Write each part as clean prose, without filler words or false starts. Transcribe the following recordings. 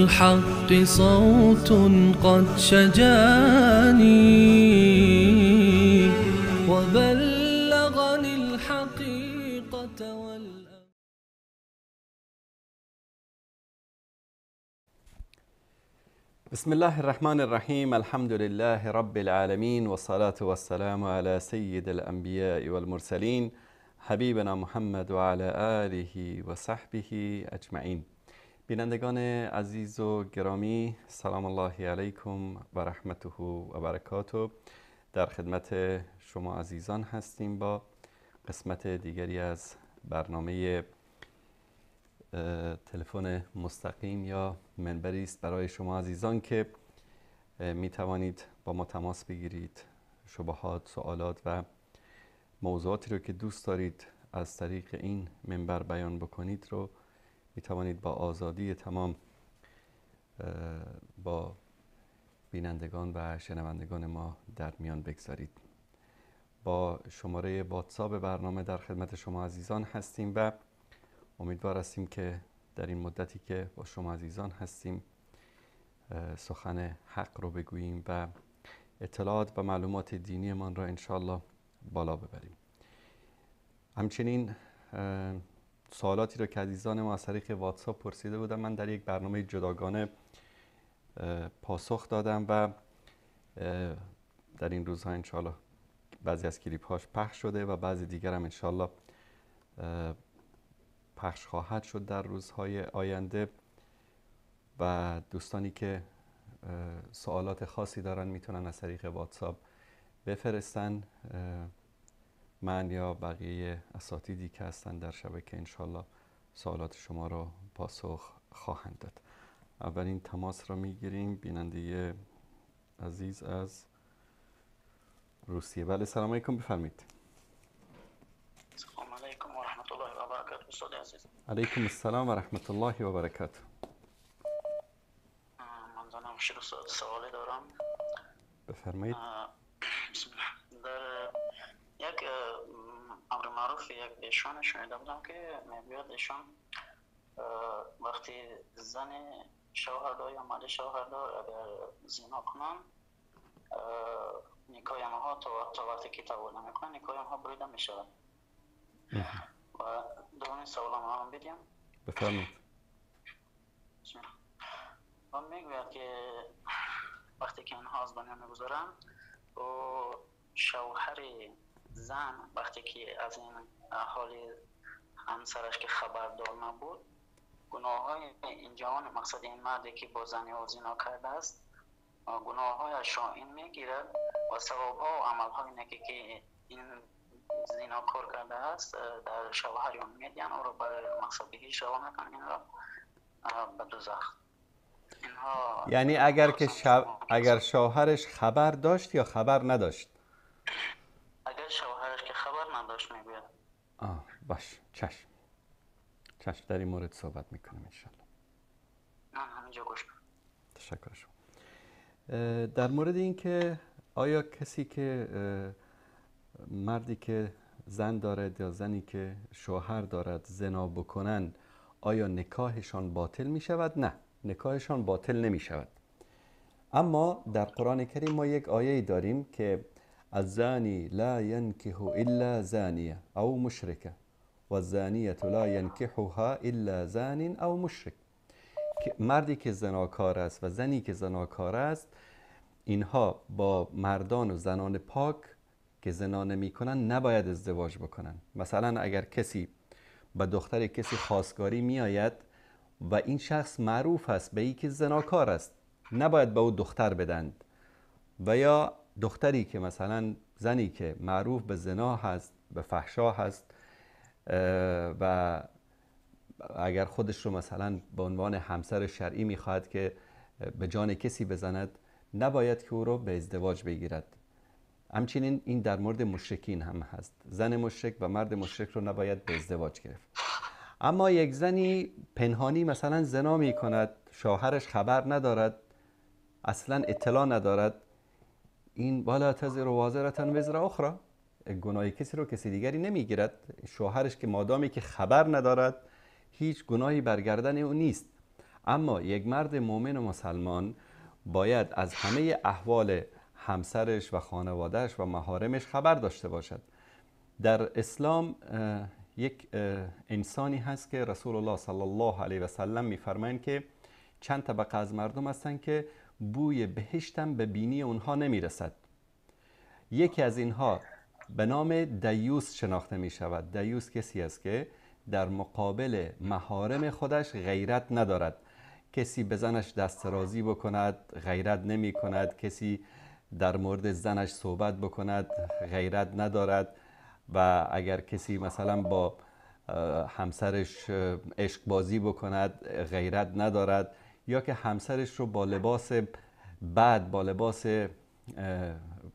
للحق صوت قد شجاني وبلغني الحقيقة والأمان. بسم الله الرحمن الرحیم. الحمد لله رب العالمین والصلاة والسلام على سید الانبیاء والمرسلین حبیبنا محمد و علی آله و صحبه اجمعین. بینندگان عزیز و گرامی، سلام الله علیکم و رحمته و برکاته. در خدمت شما عزیزان هستیم با قسمت دیگری از برنامه تلفن مستقیم یا منبری است برای شما عزیزان که می توانید با ما تماس بگیرید، شبهات، سوالات و موضوعاتی رو که دوست دارید از طریق این منبر بیان بکنید رو می توانید با آزادی تمام با بینندگان و شنوندگان ما در میان بگذارید. با شماره واتساپ برنامه در خدمت شما عزیزان هستیم و امیدوار هستیم که در این مدتی که با شما عزیزان هستیم سخن حق رو بگوییم و اطلاعات و معلومات دینی من را انشالله بالا ببریم. همچنین سوالاتی رو که عزیزان ما از طریق واتساپ پرسیده بودم من در یک برنامه جداگانه پاسخ دادم و در این روزها انشالله بعضی از کلیپ هاش پخش شده و بعضی دیگر هم انشالله پخش خواهد شد در روزهای آینده و دوستانی که سوالات خاصی دارن میتونن از طریق واتساپ بفرستن. من یا بقیه اساتیدی که هستن در شبکه انشالله سوالات شما رو پاسخ خواهند داد. اولین تماس رو میگیریم، بیننده عزیز از روسیه. بله، سلام علیکم، بفرمایید. سلام علیکم و رحمت الله و برکاته. استاد عزیز. علیکم السلام و رحمت الله و برکاته. من دارم سوالی دارم. بفرمایید. در یک امر معروف یک ایشان شنیده بودم که میگوید ایشان وقتی زن شوهردار یا مرد شوهردار اگر زنا کنند نکاح آنها تا وقتی که توبه نمیکنند نکاح آنها بریده میشود. و دومین سوالم هم بدیم. بفرمایید. و میگوید که وقتی که اینها از دنیا میگذارند و شوهر زن وقتی که از این حال همسرش که خبردار نبود گناه‌های این جوان، مقصد این مردی که با زن او زنا کرده است، گناه‌هایش را این میگیرد و ثواب‌ها و عمل‌های نیکی که این زناکار کرده است در شوهر اون میدین، او را برای مقصد بهش روانه میکنن، این را به دوزخ. اینها یعنی اگر که اگر شوهرش خبر داشت یا خبر نداشت؟ اگر شوهرش که خبر نداشت میگوید. آه باش، چشم چشم، در این مورد صحبت میکنم انشالله. من همینجا گوش می‌کنم. تشکر شما. در مورد اینکه آیا کسی که مردی که زن دارد یا زنی که شوهر دارد زنا بکنند آیا نکاحشان باطل می شود؟ نه، نکاحشان باطل نمی شود. اما در قرآن کریم ما یک آیه داریم که الزانی لا ینکح الا زانیه او مشرکه و الزانیه لا ینکحها الا زان او مشرک. مردی که زناکار است و زنی که زناکار است، اینها با مردان و زنان پاک که زنا نمی‌کنن نباید ازدواج بکنن. مثلا اگر کسی با دختر کسی خواستگاری میآید و این شخص معروف است به ای که زناکار است، نباید به او دختر بدند. و یا دختری که مثلا زنی که معروف به زنا هست، به فحشا هست و اگر خودش رو مثلا به عنوان همسر شرعی میخواهد که به جان کسی بزند، نباید که او رو به ازدواج بگیرد. همچنین این در مورد مشرکین هم هست، زن مشرک و مرد مشرک رو نباید به ازدواج گرفت. اما یک زنی پنهانی مثلا زنا می کند، شوهرش خبر ندارد، اصلا اطلاع ندارد، این والا تزر وازرة وزر اخرى، گناه کسی رو کسی دیگری نمیگیرد. شوهرش که مادامی که خبر ندارد هیچ گناهی بر گردن او نیست. اما یک مرد مؤمن و مسلمان باید از همه احوال همسرش و خانوادهش و محارمش خبر داشته باشد. در اسلام یک انسانی هست که رسول الله صلی الله علیه و سلم میفرمایند که چند طبقه از مردم هستند که بوی بهشتم به بینی اونها نمیرسد. یکی از اینها به نام دیوس شناخته می شود. دیوس کسی است که در مقابل محارم خودش غیرت ندارد. کسی به زنش دست رازی بکند غیرت نمی کند، کسی در مورد زنش صحبت بکند غیرت ندارد، و اگر کسی مثلا با همسرش عشق بازی بکند غیرت ندارد، یا که همسرش رو با لباس بد، با لباس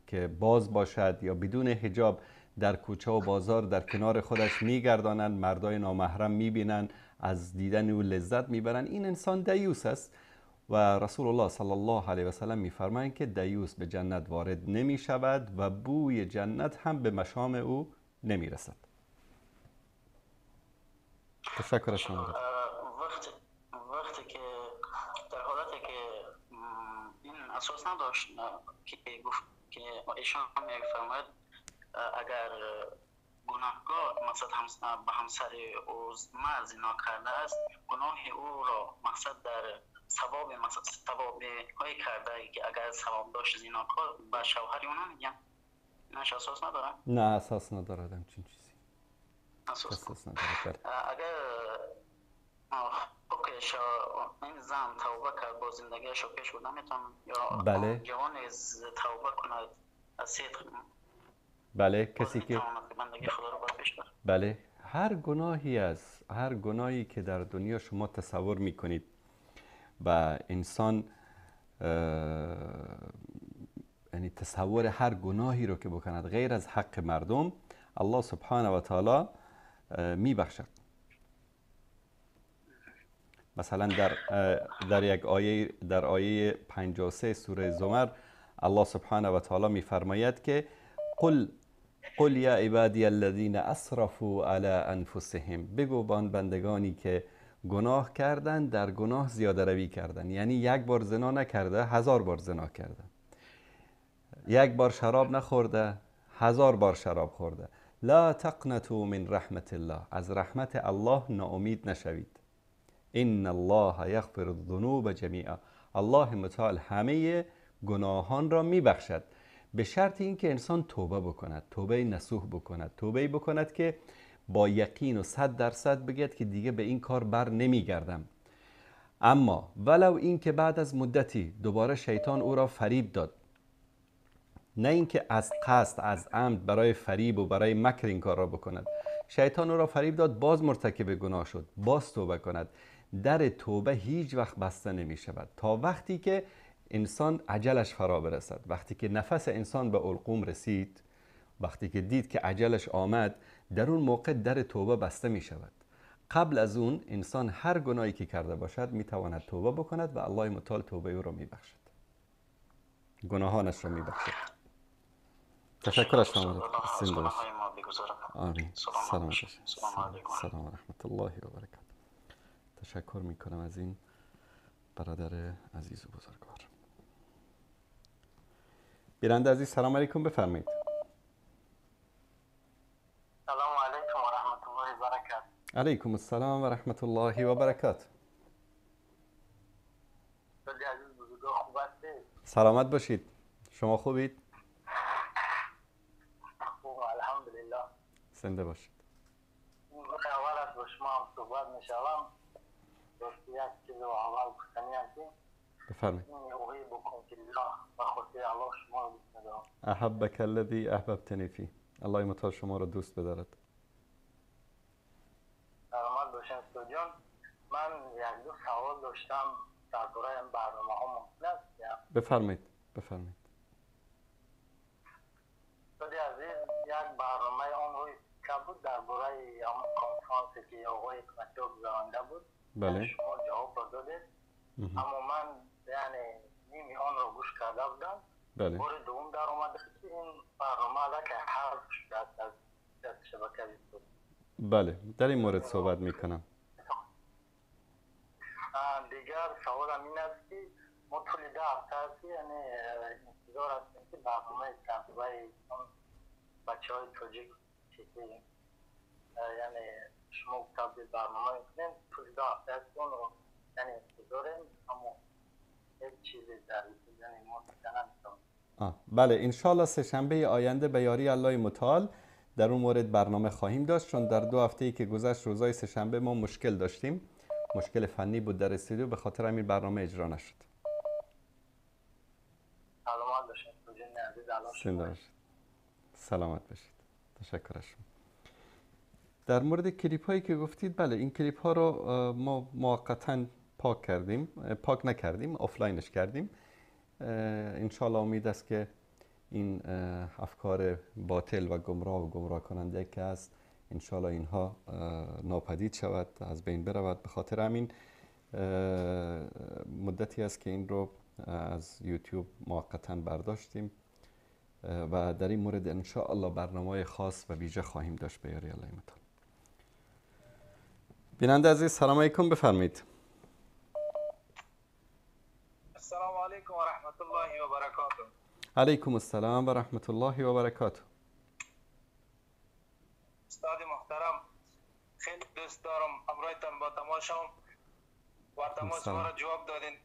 که باز باشد یا بدون حجاب در کوچه و بازار در کنار خودش میگردانند، مردای نامحرم میبینند، از دیدن او لذت میبرند، این انسان دیوس است. و رسول الله صلی الله علیه و سلم میفرمایند که دیوس به جنت وارد نمیشود و بوی جنت هم به مشام او نمیرسد. تشکر از شما. وقتی که در حالتی که این اساس نداشت که گفت که ایشان میفرماید اگر گناهکار مقصد به همسر او مرد زنا کرده است، گناه او را مقصد در ثواب مقصد ثواب های کرده که اگر ثواب داشت زناکار به شوهر او نمیگن، نه اساس نداره؟ نه اساس نداره همچین چیزی. اساس نداره. اگر این زن توبه کرد با زندگیش رو پیش برد نمیتون، یا بله. جوان توبه کند از صدق، بله کسی که بله هر گناهی از هر گناهی که در دنیا شما تصور میکنید و انسان یعنی تصور هر گناهی رو که بکند غیر از حق مردم، الله سبحانه و تعالی میبخشد. مثلا در یک آیه، در آیه 53 سوره زمر الله سبحانه و تعالی میفرماید که قل یا عبادی الذین اسرفوا علی انفسهم، بگو به آن بندگانی که گناه کردند، در گناه زیاده روی کردند، یعنی یک بار زنا نکرده 1000 بار زنا کرده، یک بار شراب نخورده 1000 بار شراب خورده. لا تقنطوا من رحمت الله، از رحمت الله ناامید نشوید. ان الله یغفر الذنوب جمیعا، الله متعال همه گناهان را میبخشد به شرط اینکه انسان توبه بکند، توبه نصوح بکند، توبه بکند که با یقین و 100% بگید که دیگه به این کار بر نمیگردم. اما ولو اینکه بعد از مدتی دوباره شیطان او را فریب داد، نه اینکه از قصد از عمد برای فریب و برای مکر این کار را بکند، شیطان او را فریب داد، باز مرتکب گناه شد، باز توبه کند، در توبه هیچ وقت بسته نمی شود تا وقتی که انسان عجلش فرا برسد. وقتی که نفس انسان به القوم رسید، وقتی که دید که عجلش آمد، در اون موقع در توبه بسته می شود. قبل از اون انسان هر گناهی که کرده باشد می تواند توبه بکند و الله متعال توبه او را می بخشد، گناهانش را می بخشد. تشکر از شما. آمین. سلام سلام و رحمت الله و برکاته. تشکر می کنم از این برادر عزیز و بزرگوار. بیننده عزیز سلام علیکم، بفرمایید. سلام علیکم و رحمت الله و برکاته. علیکم السلام و رحمت الله و برکاته. عزیز بزرگوار خوب هستید؟ سلامت باشید. شما خوبید؟ خوب الحمدلله. زنده باشید. اول از با شما هم صحبت میشوم. یک چیز اول گفتنی هستیم. بفرمایید. احبک الذی احببتنی فی، الله متعال شما را دوست بدارد. سلامت باشین استاد جان. من یک دو سوال داشتم درباره این برنامه ها، ممکن است؟ بفرمایید بفرمایید. استاد عزیز یک برنامه آن روی که بود درباره آن کنفرانسی که آقای حکمتیار گذرانده بود. بله. شما جواب را دادید، اما من یعنی نیمی آن را گوش کرده بودم. بله. بار دوم در آمده که این برنامه علیه حذف شده از شبکه یوتیوب. بله در این مورد صحبت میکنم. Дигар саволам ин аст, ки мо тӯли 10 ҳафта аст, яъне интизор ҳастем, ки барномаи дар бораи он бачаҳои тоҷик, ки яъне шумо гуфта будед барнома мекунем, тӯли 10 ҳафта аст, ки онро яъне интизорем, аммо ҳеҷ чизе дар яъне мо дида наметавонем. بله، انشالله سه‌شنبه آینده به یاری الله متعال در اون مورد برنامه خواهیم داشت، چون در 2 هفته ای که گذشت روزای سه‌شنبه ما مشکل داشتیم، مشکل فنی بود در استودیو، به خاطر همین برنامه اجرا نشد. سلامت باشید عزیز. سلامت باشید. تشکر از شما. در مورد کلیپ هایی که گفتید، بله این کلیپ ها رو ما موقتا پاک کردیم، پاک نکردیم، آفلاینش کردیم. انشالله امید است که این افکار باطل و گمراه و گمراه کننده که است، انشالله اینها ناپدید شود، از بین برود. به خاطر همین مدتی است که این رو از یوتیوب موقتا برداشتیم و در این مورد انشاءالله برنامه خاص و ویژه خواهیم داشت به یاری الله متعال. بیننده عزیز سلام علیکم، بفرمایید. السلام علیکم و رحمت الله و برکاته. علیکم السلام و رحمت الله و برکاته. استاد محترم، خیلی دوست دارم امرایتان با تماشام و تماس ما را جواب دادین.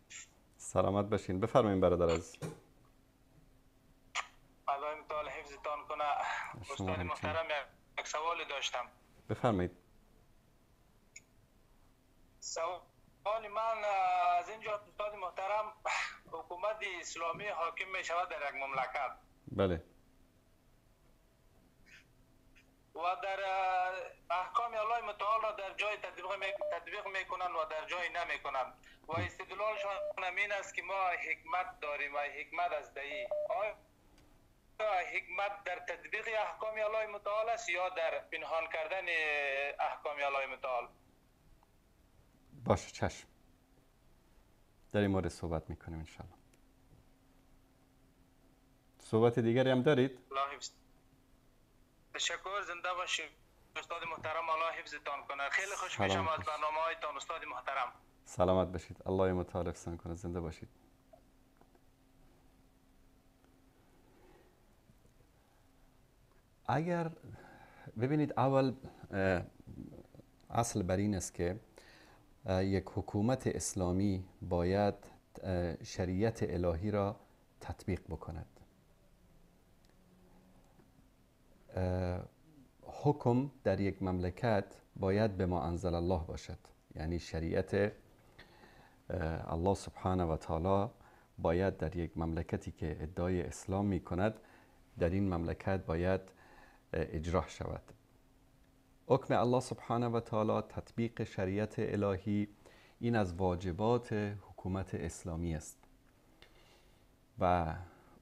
سلامت باشین. بفرمایید برادر عزیز. الله متعال حفظتان کنه. استاد محترم یک سوال داشتم. بفرمایید. سوال من از اینجا استاد محترم، حکومت اسلامی حاکم می شود در یک مملکت. بله. و در احکام الله متعال را در جای تطبیق میکنند و در جای نمیکنند و استدلالشان این است که ما حکمت داریم و حکمت از دهی. آیا حکمت در تطبیق احکام الله متعال است یا در پنهان کردن احکام الله متعال؟ باشه، چشم. در این مورد صحبت میکنیم انشالله. صحبت دیگری هم دارید؟ الله حفظ. تشکر، زنده باشید استاد محترم، الله حفظتان کنه. خیلی خوش میشم از برنامه هایتان استاد محترم. سلامت باشید، الله متعال حفظتان کنه، زنده باشید. اگر ببینید، اول اصل بر این است که یک حکومت اسلامی باید شریعت الهی را تطبیق بکند. حکم در یک مملکت باید به ما انزل الله باشد، یعنی شریعت الله سبحانه و تعالی باید در یک مملکتی که ادعای اسلام می کند، در این مملکت باید اجرا شود. حکم الله سبحانه و تعالی، تطبیق شریعت الهی، این از واجبات حکومت اسلامی است و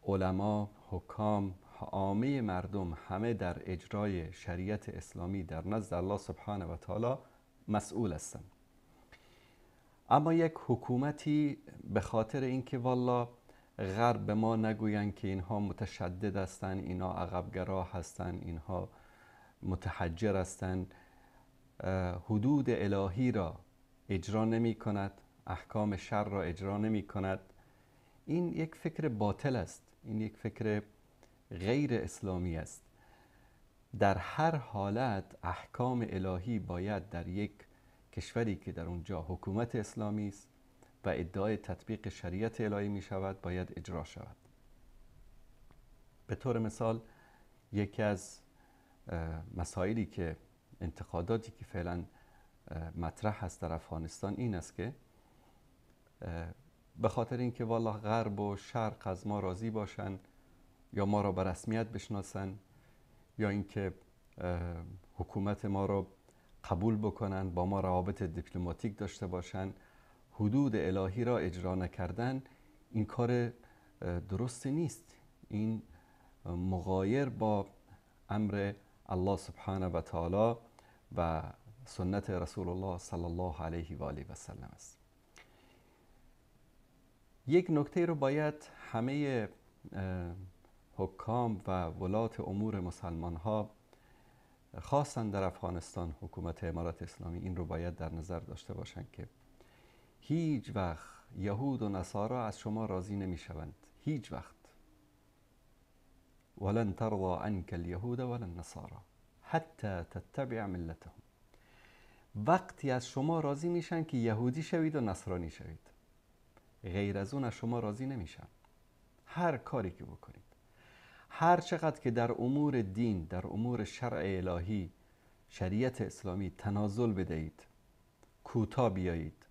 علما، حکام، عامه مردم همه در اجرای شریعت اسلامی در نزد الله سبحانه و تعالی مسئول هستند. اما یک حکومتی به خاطر اینکه والا غرب به ما نگویند که اینها متشدد هستند، اینها عقبگرا هستند، اینها متحجر هستند، حدود الهی را اجرا نمی کند، احکام شر را اجرا نمی کند، این یک فکر باطل است، این یک فکر غیر اسلامی است. در هر حالت احکام الهی باید در یک کشوری که در اونجا حکومت اسلامی است و ادعای تطبیق شریعت الهی می شود باید اجرا شود. به طور مثال یکی از مسائلی که انتقاداتی که فعلا مطرح است در افغانستان این است که به خاطر اینکه والا غرب و شرق از ما راضی باشند یا ما را به رسمیت بشناسن یا اینکه حکومت ما را قبول بکنن، با ما روابط دیپلماتیک داشته باشن، حدود الهی را اجرا نکردن، این کار درست نیست. این مغایر با امر الله سبحانه و تعالی و سنت رسول الله صلی الله علیه و آله و سلم است. یک نکته رو باید همه حکام و ولات امور مسلمان ها خاصا در افغانستان حکومت امارت اسلامی این رو باید در نظر داشته باشند که هیچ وقت یهود و نصارا از شما راضی نمیشوند، هیچ وقت. ولن ترضى عنك اليهود ولا النصارى حتى تتبع ملتهم. وقتی از شما راضی میشن که یهودی شوید و نصرانی شوید، غیر از اون از شما راضی نمیشن. هر کاری که بکنید، هر چقدر که در امور دین، در امور شرع الهی، شریعت اسلامی تنازل بدهید، کوتاه بیایید،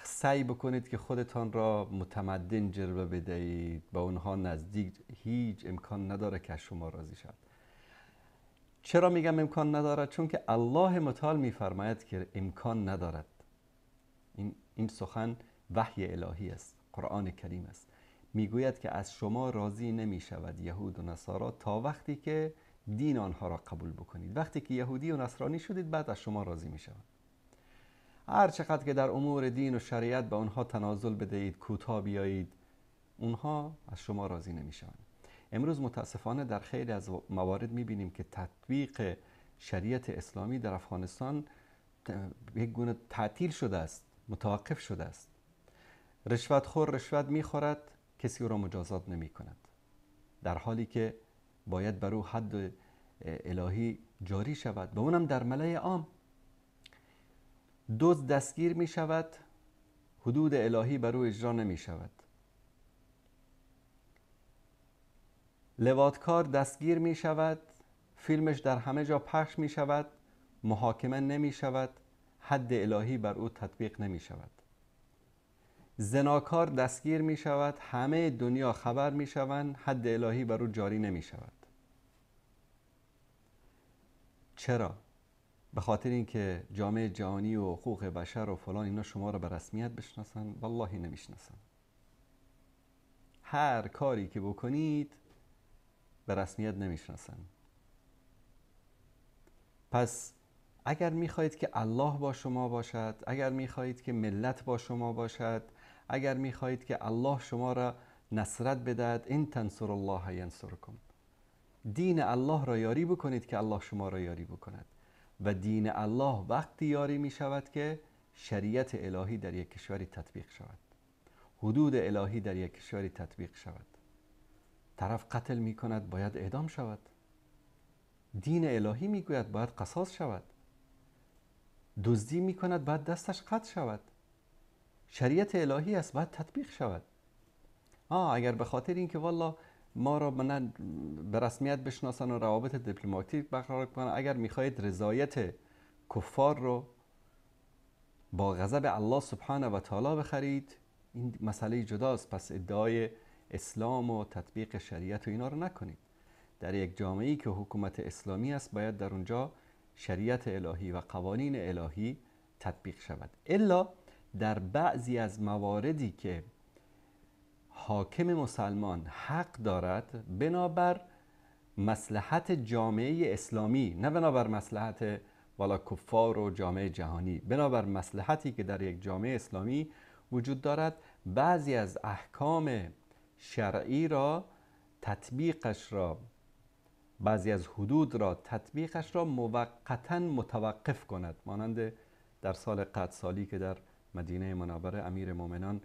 سعی بکنید که خودتان را متمدن جلوه بدهید، با اونها نزدیک، هیچ امکان نداره که از شما راضی شد. چرا میگم امکان ندارد؟ چون که الله متعال میفرماید که امکان ندارد. این سخن وحی الهی است، قرآن کریم است. میگوید که از شما راضی نمیشود یهود و نصارا تا وقتی که دین آنها را قبول بکنید. وقتی که یهودی و نصرانی شدید بعد از شما راضی میشوند. هر چقدر که در امور دین و شریعت به آنها تنازل بدهید، کوتاه بیایید، اونها از شما راضی نمیشوند. امروز متاسفانه در خیلی از موارد میبینیم که تطبیق شریعت اسلامی در افغانستان یک گونه تعطیل شده است، متوقف شده است. رشوت خور رشوت میخورد، کسی او را مجازات نمی کند، در حالی که باید بر او حد الهی جاری شود، به اونم در ملأ عام. دزد دستگیر می شود، حدود الهی بر او اجرا نمی شود. لواطکار دستگیر می شود، فیلمش در همه جا پخش می شود، محاکمه نمی شود، حد الهی بر او تطبیق نمی شود. زناکار دستگیر می شود، همه دنیا خبر می شوند، حد الهی بر او جاری نمی شود. چرا؟ به خاطر اینکه جامعه جهانی و حقوق بشر و فلان اینا شما را به رسمیت بشناسن؟ والله نمیشناسن. هر کاری که بکنید به رسمیت نمیشناسن. پس اگر میخواهید که الله با شما باشد، اگر میخواهید که ملت با شما باشد، اگر میخواهید که الله شما را نصرت بدهد، ان تنصر الله ینصرکم، دین الله را یاری بکنید که الله شما را یاری بکند. و دین الله وقتی یاری می شود که شریعت الهی در یک کشوری تطبیق شود، حدود الهی در یک کشوری تطبیق شود. طرف قتل می کند باید اعدام شود، دین الهی می گوید باید قصاص شود، دزدی می کند باید دستش قطع شود، شریعت الهی است باید تطبیق شود. اگر به خاطر اینکه والله ما را به رسمیت بشناسن و روابط دیپلماتیک برقرار کنن، اگر میخواهید رضایت کفار رو با غضب الله سبحانه و تعالی بخرید، این مسئله جداست. پس ادعای اسلام و تطبیق شریعت و اینا رو نکنید. در یک جامعه‌ای که حکومت اسلامی است باید در اونجا شریعت الهی و قوانین الهی تطبیق شود. الا در بعضی از مواردی که حاکم مسلمان حق دارد بنابر مصلحت جامعه اسلامی، نه بنابر مصلحت والا کفار و جامعه جهانی، بنابر مصلحتی که در یک جامعه اسلامی وجود دارد، بعضی از احکام شرعی را تطبیقش را، بعضی از حدود را تطبیقش را موقتاً متوقف کند، مانند در سال قحط سالی که در مدینه منوره امیر مؤمنان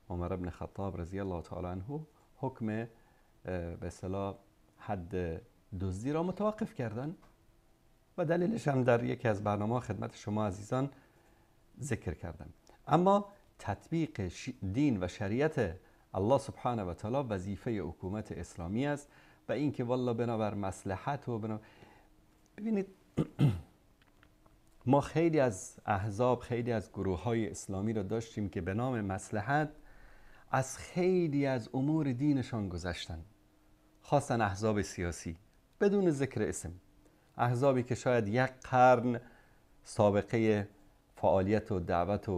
عمر بن خطاب رضی الله تعالی عنه حکم به اصطلاح حد دزدی را متوقف کردن و دلیلش هم در یکی از برنامه‌ها خدمت شما عزیزان ذکر کردم. اما تطبیق دین و شریعت الله سبحانه و تعالی وظیفه حکومت اسلامی است و اینکه والله بنابر مصلحت و ببینید ما خیلی از احزاب، خیلی از گروه‌های اسلامی را داشتیم که به نام مصلحت از خیلی از امور دینشان گذشتن. خاصا احزاب سیاسی بدون ذکر اسم، احزابی که شاید یک قرن سابقه فعالیت و دعوت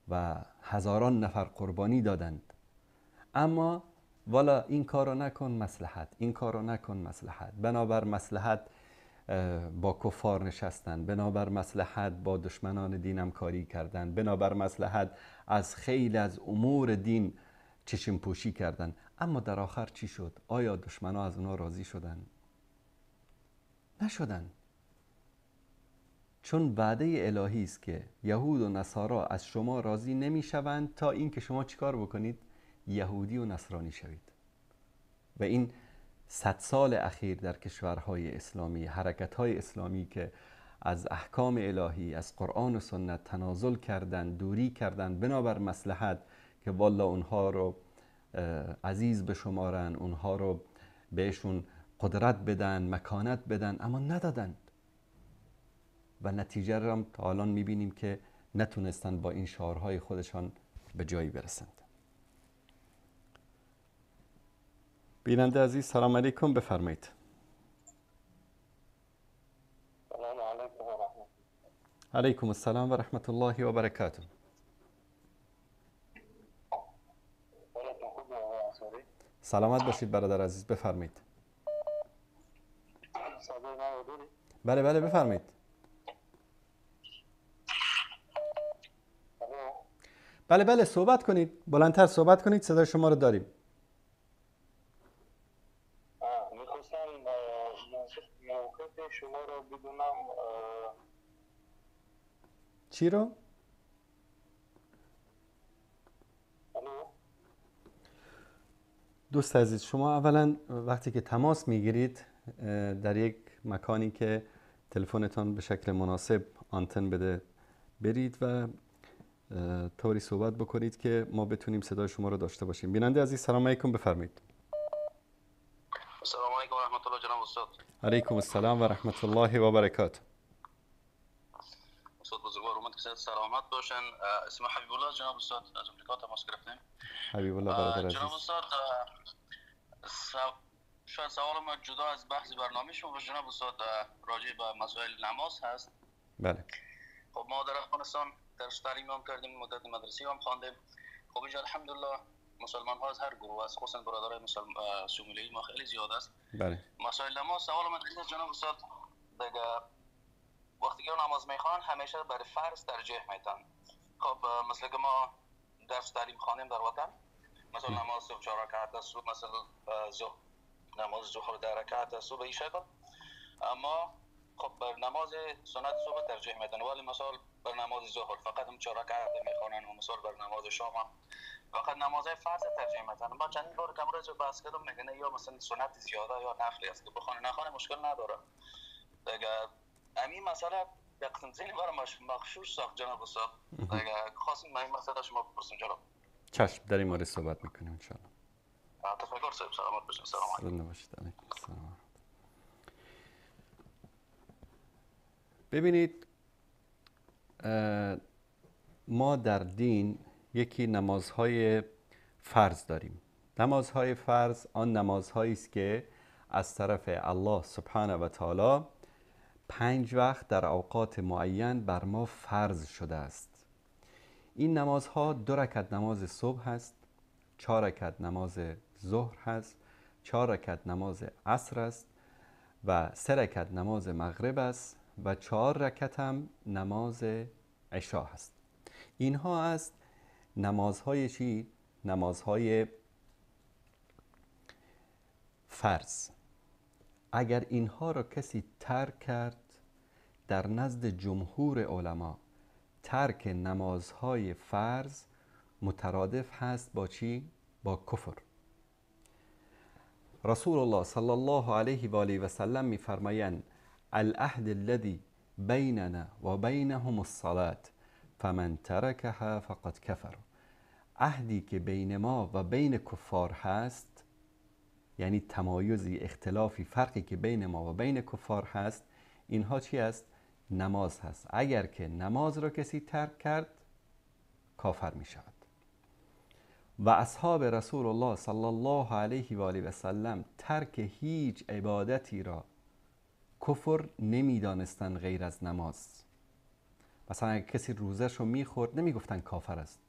و هزاران نفر قربانی دادند، اما والا این کارو نکن مصلحت، این کارو نکن مصلحت، بنابر مصلحت با کفار نشستن، بنابر مصلحت با دشمنان دین همکاری کردن، بنابر مصلحت از خیلی از امور دین چشم پوشی کردن. اما در آخر چی شد؟ آیا دشمنان از اونا راضی شدن؟ نشدن. چون وعده الهی است که یهود و نصارا از شما راضی نمیشوند تا اینکه شما چیکار بکنید؟ یهودی و نصرانی شوید. و این 100 سال اخیر در کشورهای اسلامی، حرکت‌های اسلامی که از احکام الهی، از قرآن و سنت تنازل کردند، دوری کردند بنابر مصلحت که والا اونها رو عزیز بشمارن، اونها رو بهشون قدرت بدن، مکانت بدن، اما ندادند و نتیجه رو هم تا الان میبینیم که نتونستن با این شعارهای خودشان به جایی برسند. بیننده عزیز سلام علیکم، بفرمایید. سلام علیکم و رحمت الله. علیکم السلام و رحمت الله و برکاته. سلامت باشید برادر عزیز، بفرمایید. بله بله بفرمایید. بله بله صحبت کنید، بلندتر صحبت کنید، صدای شما رو داریم. میخواستم موقف شما رو بدونم. چی رو؟ دوست عزیز شما اولا وقتی که تماس میگیرید در یک مکانی که تلفنتان به شکل مناسب آنتن بده برید و طوری صحبت بکنید که ما بتونیم صدای شما رو داشته باشیم. بیننده عزیز سلام علیکم، بفرمایید. السلام علیکم و رحمت الله جناب استاد. علیکم السلام و رحمت الله و برکاته. استاد بزرگوار اومد که سلامت باشن. اسم حبیب الله جناب استاد، از امریکا تماس گرفتیم. حبیب الله برادر عزیز. جناب استاد شاید سوال ما جدا از بحث برنامه شما جناب استاد راجع به مسائل نماز هست. بله. خب ما در افغانستان درس تعلیم هم کردیم، مدت مدرسه هم خواندیم. خب اینجا الحمدلله مسلمان ها از هر گروه است، خصوصا برادرای مسلمان سومالی ما خیلی زیاد است. بله. مسائل نماز سوال من اینه جناب استاد، دیگه وقتی که نماز میخوان همیشه بر فرض ترجیح میدن. خب مثل که ما درس تعلیم خواندیم در وطن، مثلا نماز صبح 4 رکعت است، مثلا ظهر نماز ظهر 10 رکعت است به این شکل. اما خب بر نماز سنت صبح ترجیح میدن، ولی مثلا بر نماز ظهر فقط هم 4 رکعت میخوانن و مثلا بر نماز شام هم فقط نماز فرض ترجیح میدن. ما چند بار کمره رو بحث کردم، میگن یا مثلا سنت زیاده یا نفلی است که بخونه نخونه مشکل نداره. دیگه همین مسئله در قسم ذهن برام مغشوش ساخت جناب استاد. دیگه خواستم من این مسئله شما بپرسم جناب. چشم، در این مورد صحبت میکنیم ان شاء الله. تشکر صاحب، سلامت باشین. سلام علیکم. باشید. علیکم السلام. ببینید ما در دین یکی نمازهای فرض داریم. نمازهای فرض آن نمازهایی است که از طرف الله سبحانه و تعالی 5 وقت در اوقات معین بر ما فرض شده است. این نمازها 2 رکعت نماز صبح هست، 4 رکعت نماز ظهر هست، 4 رکعت نماز عصر است و 3 رکعت نماز مغرب است و 4 رکعت هم نماز عشا هست. اینها است نمازهای چی؟ نمازهای فرض. اگر اینها را کسی ترک کرد، در نزد جمهور علما ترک نمازهای فرض مترادف هست با چی؟ با کفر. رسول الله صلی الله علیه و آله و سلم می‌فرمایند العهد الذي بیننا و بینهم الصلاة فمن ترکها فقد کفر. عهدی که بین ما و بین کفار هست، یعنی تمایزی، اختلافی، فرقی که بین ما و بین کفار هست، اینها چی است؟ نماز هست. اگر که نماز را کسی ترک کرد کافر می شود. و اصحاب رسول الله صلی الله علیه و آله و سلم ترک هیچ عبادتی را کفر نمی دانستن غیر از نماز. مثلا اگر کسی روزش رو می خورد نمی گفتن کافر است.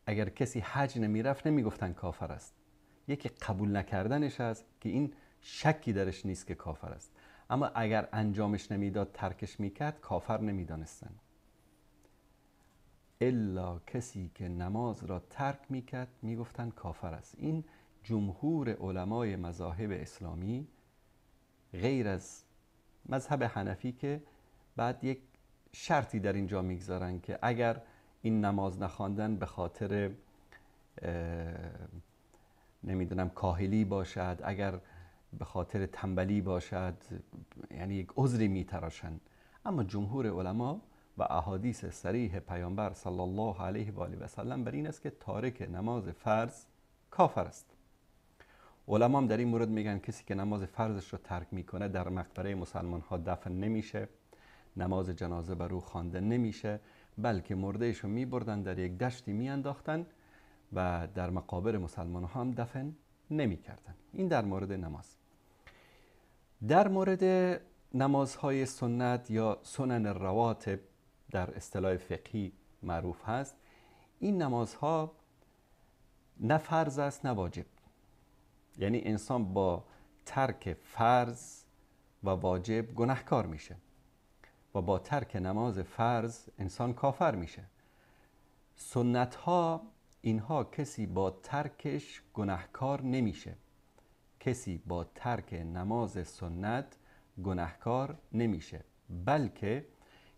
اگر کسی حج نمی رفت نمی گفتن کافر است. یکی قبول نکردنش است که این شکی درش نیست که کافر است، اما اگر انجامش نمیداد، ترکش میکرد، کافر نمیدانستن. الا کسی که نماز را ترک میکرد میگفتن کافر است. این جمهور علمای مذاهب اسلامی غیر از مذهب حنفی که بعد یک شرطی در اینجا میگذارن که اگر این نماز نخواندن به خاطر نمیدونم کاهلی باشد، اگر به خاطر تنبلی باشد، یعنی یک عذری میتراشند. اما جمهور علما و احادیث صریح پیامبر صلی الله علیه و آله و سلم بر این است که تارک نماز فرض کافر است. علما هم در این مورد میگن کسی که نماز فرضش رو ترک میکنه در مقبره مسلمان ها دفن نمیشه، نماز جنازه بر او خوانده نمیشه، بلکه مردهش رو میبردن در یک دشتی میانداختن و در مقابر مسلمان ها هم دفن نمیکردن. این در مورد نماز. در مورد نمازهای سنت یا سنن رواتب در اصطلاح فقهی معروف هست، این نمازها نه فرض است نه واجب. یعنی انسان با ترک فرض و واجب گناهکار میشه و با ترک نماز فرض انسان کافر میشه. سنت ها اینها کسی با ترکش گناهکار نمیشه، کسی با ترک نماز سنت گناهکار نمیشه، بلکه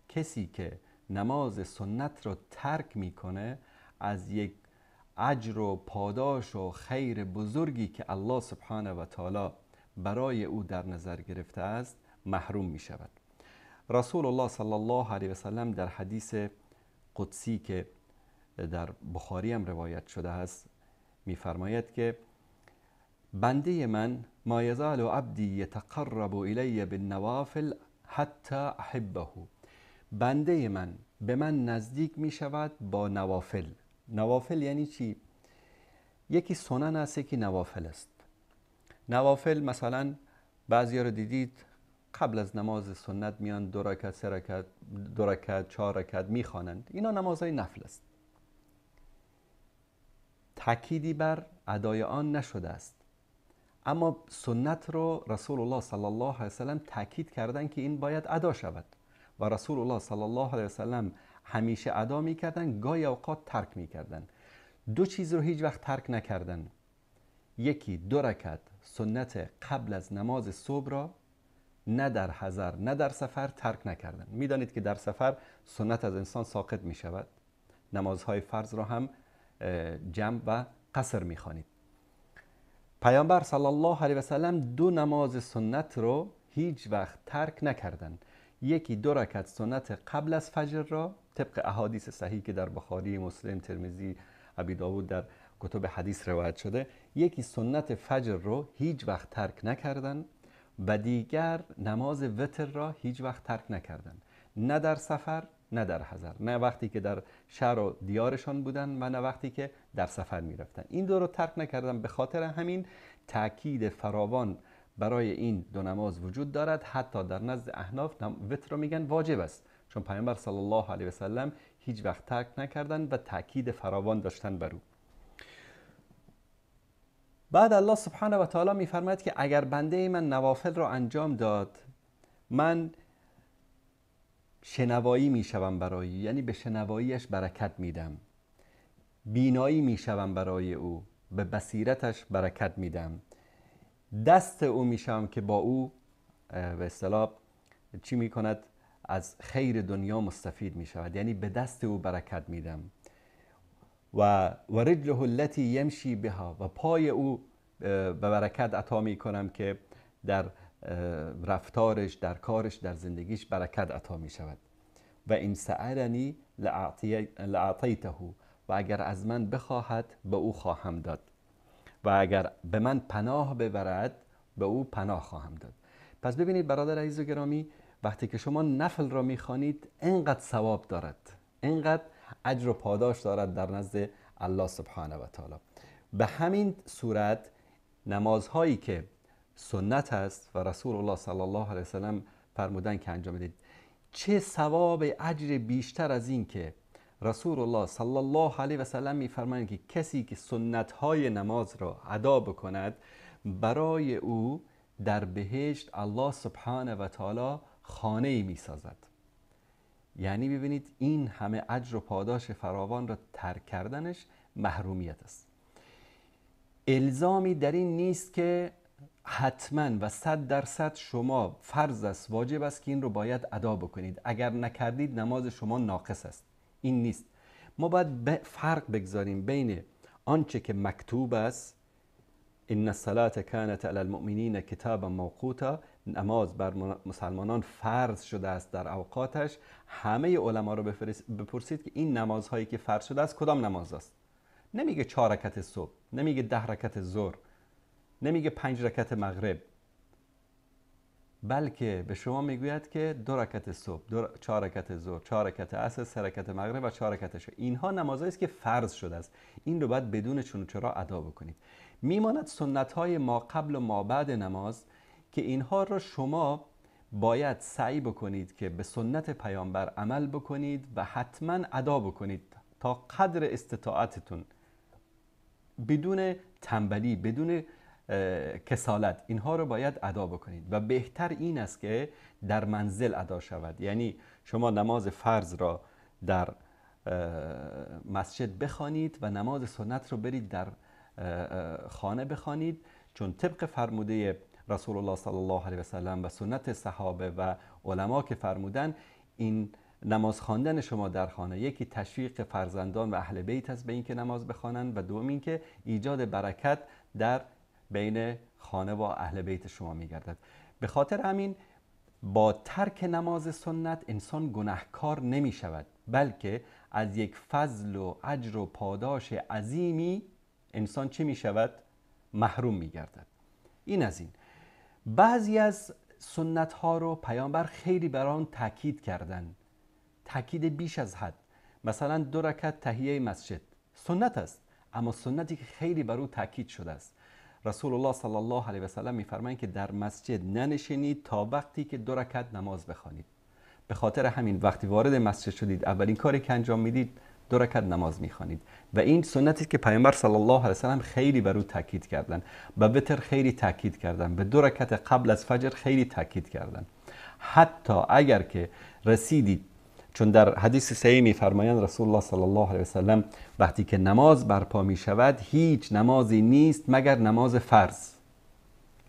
کسی که نماز سنت رو ترک میکنه از یک اجر و پاداش و خیر بزرگی که الله سبحانه و تعالی برای او در نظر گرفته است محروم میشود. رسول الله صلی الله علیه و سلم در حدیث قدسی که در بخاری هم روایت شده است میفرماید که بنده من ما یزال عبدی یتقرب الی بالنوافل حتی احبه، بنده من به من نزدیک می شود با نوافل. نوافل یعنی چی؟ یکی سنن است، یکی نوافل است. نوافل مثلا بعضی رو دیدید قبل از نماز سنت میان 2 رکعت، 3 رکعت، 2 رکعت، 4 رکعت میخوانند. اینا نمازهای نفل است. تاکیدی بر ادای آن نشده است. اما سنت رو رسول الله صلی الله علیه وسلم تاکید کردن که این باید ادا شود و رسول الله صلی الله علیه وسلم همیشه ادا میکردن، گاهی اوقات ترک میکردن. دو چیز رو هیچ وقت ترک نکردن. یکی 2 رکعت سنت قبل از نماز صبح را نه در حضر نه در سفر ترک نکردن. میدانید که در سفر سنت از انسان ساقط می شود. نمازهای فرض را هم جمع و قصر می خوانید. پیامبر صلی الله علیه و سلم 2 نماز سنت رو هیچ وقت ترک نکردن. یکی 2 رکعت سنت قبل از فجر را طبق احادیث صحیح که در بخاری، مسلم، ترمذی، ابی داود در کتب حدیث روایت شده، یکی سنت فجر رو هیچ وقت ترک نکردن و دیگر نماز وتر را هیچ وقت ترک نکردن، نه در سفر نه در حضر، نه وقتی که در شهر و دیارشان بودن و نه وقتی که در سفر می رفتن. این دو رو ترک نکردن. به خاطر همین تاکید فراوان برای این دو نماز وجود دارد. حتی در نزد احناف وتر رو میگن واجب است، چون پیامبر صلی الله علیه و سلم هیچ وقت ترک نکردن و تاکید فراوان داشتن بر او. بعد الله سبحانه و تعالی میفرماید که اگر بنده من نوافل را انجام داد، من شنوایی میشوم برای، یعنی به شنواییش برکت میدم، بینایی میشوم برای او، به بصیرتش برکت میدم، دست او میشوم که با او به اصطلاح چی میکند، از خیر دنیا مستفید میشود، یعنی به دست او برکت میدم. و رجله التي یمشی بها، و پای او به برکت عطا میکنم که در رفتارش، در کارش، در زندگیش برکت عطا می شود. و این سألنی لأعطیته، و اگر از من بخواهد به او خواهم داد، و اگر به من پناه ببرد به او پناه خواهم داد. پس ببینید برادر عزیز و گرامی، وقتی که شما نفل را میخوانید اینقدر ثواب دارد، اینقدر اجر و پاداش دارد در نزد الله سبحانه و تعالی. به همین صورت نمازهایی که سنت است و رسول الله صلی الله علیه وسلم فرمودن که انجام بدید، چه ثواب اجر بیشتر از این که رسول الله صلی الله علیه و سلم میفرمایند که کسی که سنت های نماز را ادا بکند برای او در بهشت الله سبحانه و تعالی خانه میسازد. یعنی ببینید این همه اجر و پاداش فراوان را ترک کردنش محرومیت است. الزامی در این نیست که حتما و 100% شما فرض است، واجب است که این رو باید ادا بکنید. اگر نکردید نماز شما ناقص است. این نیست. ما باید فرق بگذاریم بین آنچه که مکتوب است، ان الصلاة كانت علی المؤمنین کتابا موقوتا، نماز بر مسلمانان فرض شده است در اوقاتش. همه علما رو بپرسید که این نمازهایی که فرض شده است کدام نماز است. نمیگه 4 رکعت صبح، نمیگه 10 رکعت ظهر، نمیگه 5 رکعت مغرب، بلکه به شما میگوید که 2 رکعت صبح، 4 رکعت ظهر، 4 رکعت عصر، 3 رکعت مغرب و 4 رکعت عشاء. اینها نمازهایی است که فرض شده است. این رو باید بدون چون و چرا ادا بکنید. میماند سنت‌های ما قبل و ما بعد نماز که اینها رو شما باید سعی بکنید که به سنت پیامبر عمل بکنید و حتما ادا بکنید تا قدر استطاعتتون، بدون تنبلی، بدون کسالت. اینها رو باید ادا بکنید و بهتر این است که در منزل ادا شود. یعنی شما نماز فرض را در مسجد بخوانید و نماز سنت رو برید در خانه بخوانید، چون طبق فرموده رسول الله صلی الله علیه و سلم و سنت صحابه و علما که فرمودن، این نماز خواندن شما در خانه یکی تشویق فرزندان و اهل بیت است به اینکه نماز بخوانند و دوم اینکه ایجاد برکت در بین خانه و اهل بیت شما میگردد. به خاطر همین با ترک نماز سنت انسان گناهکار نمی شود، بلکه از یک فضل و اجر و پاداش عظیمی انسان چه می شود؟ محروم می گردد. این از این. بعضی از سنت ها رو پیامبر خیلی بر آن تاکید کردن، تاکید بیش از حد. مثلا 2 رکعت تحیه مسجد سنت است، اما سنتی که خیلی بر او تاکید شده است. رسول الله صلی الله علیه و سلم میفرمایند که در مسجد ننشینید تا وقتی که 2 رکعت نماز بخوانید. به خاطر همین وقتی وارد مسجد شدید اولین کاری که انجام میدید 2 رکعت نماز میخوانید و این سنتی که پیامبر صلی الله علیه و سلم خیلی بر او تاکید کردن، به وتر خیلی تاکید کردن، به 2 رکعت قبل از فجر خیلی تاکید کردن. حتی اگر که رسیدید، چون در حدیث صحیح میفرمایند رسول الله صلی الله علیه و سلم وقتی که نماز برپا می شود هیچ نمازی نیست مگر نماز فرض،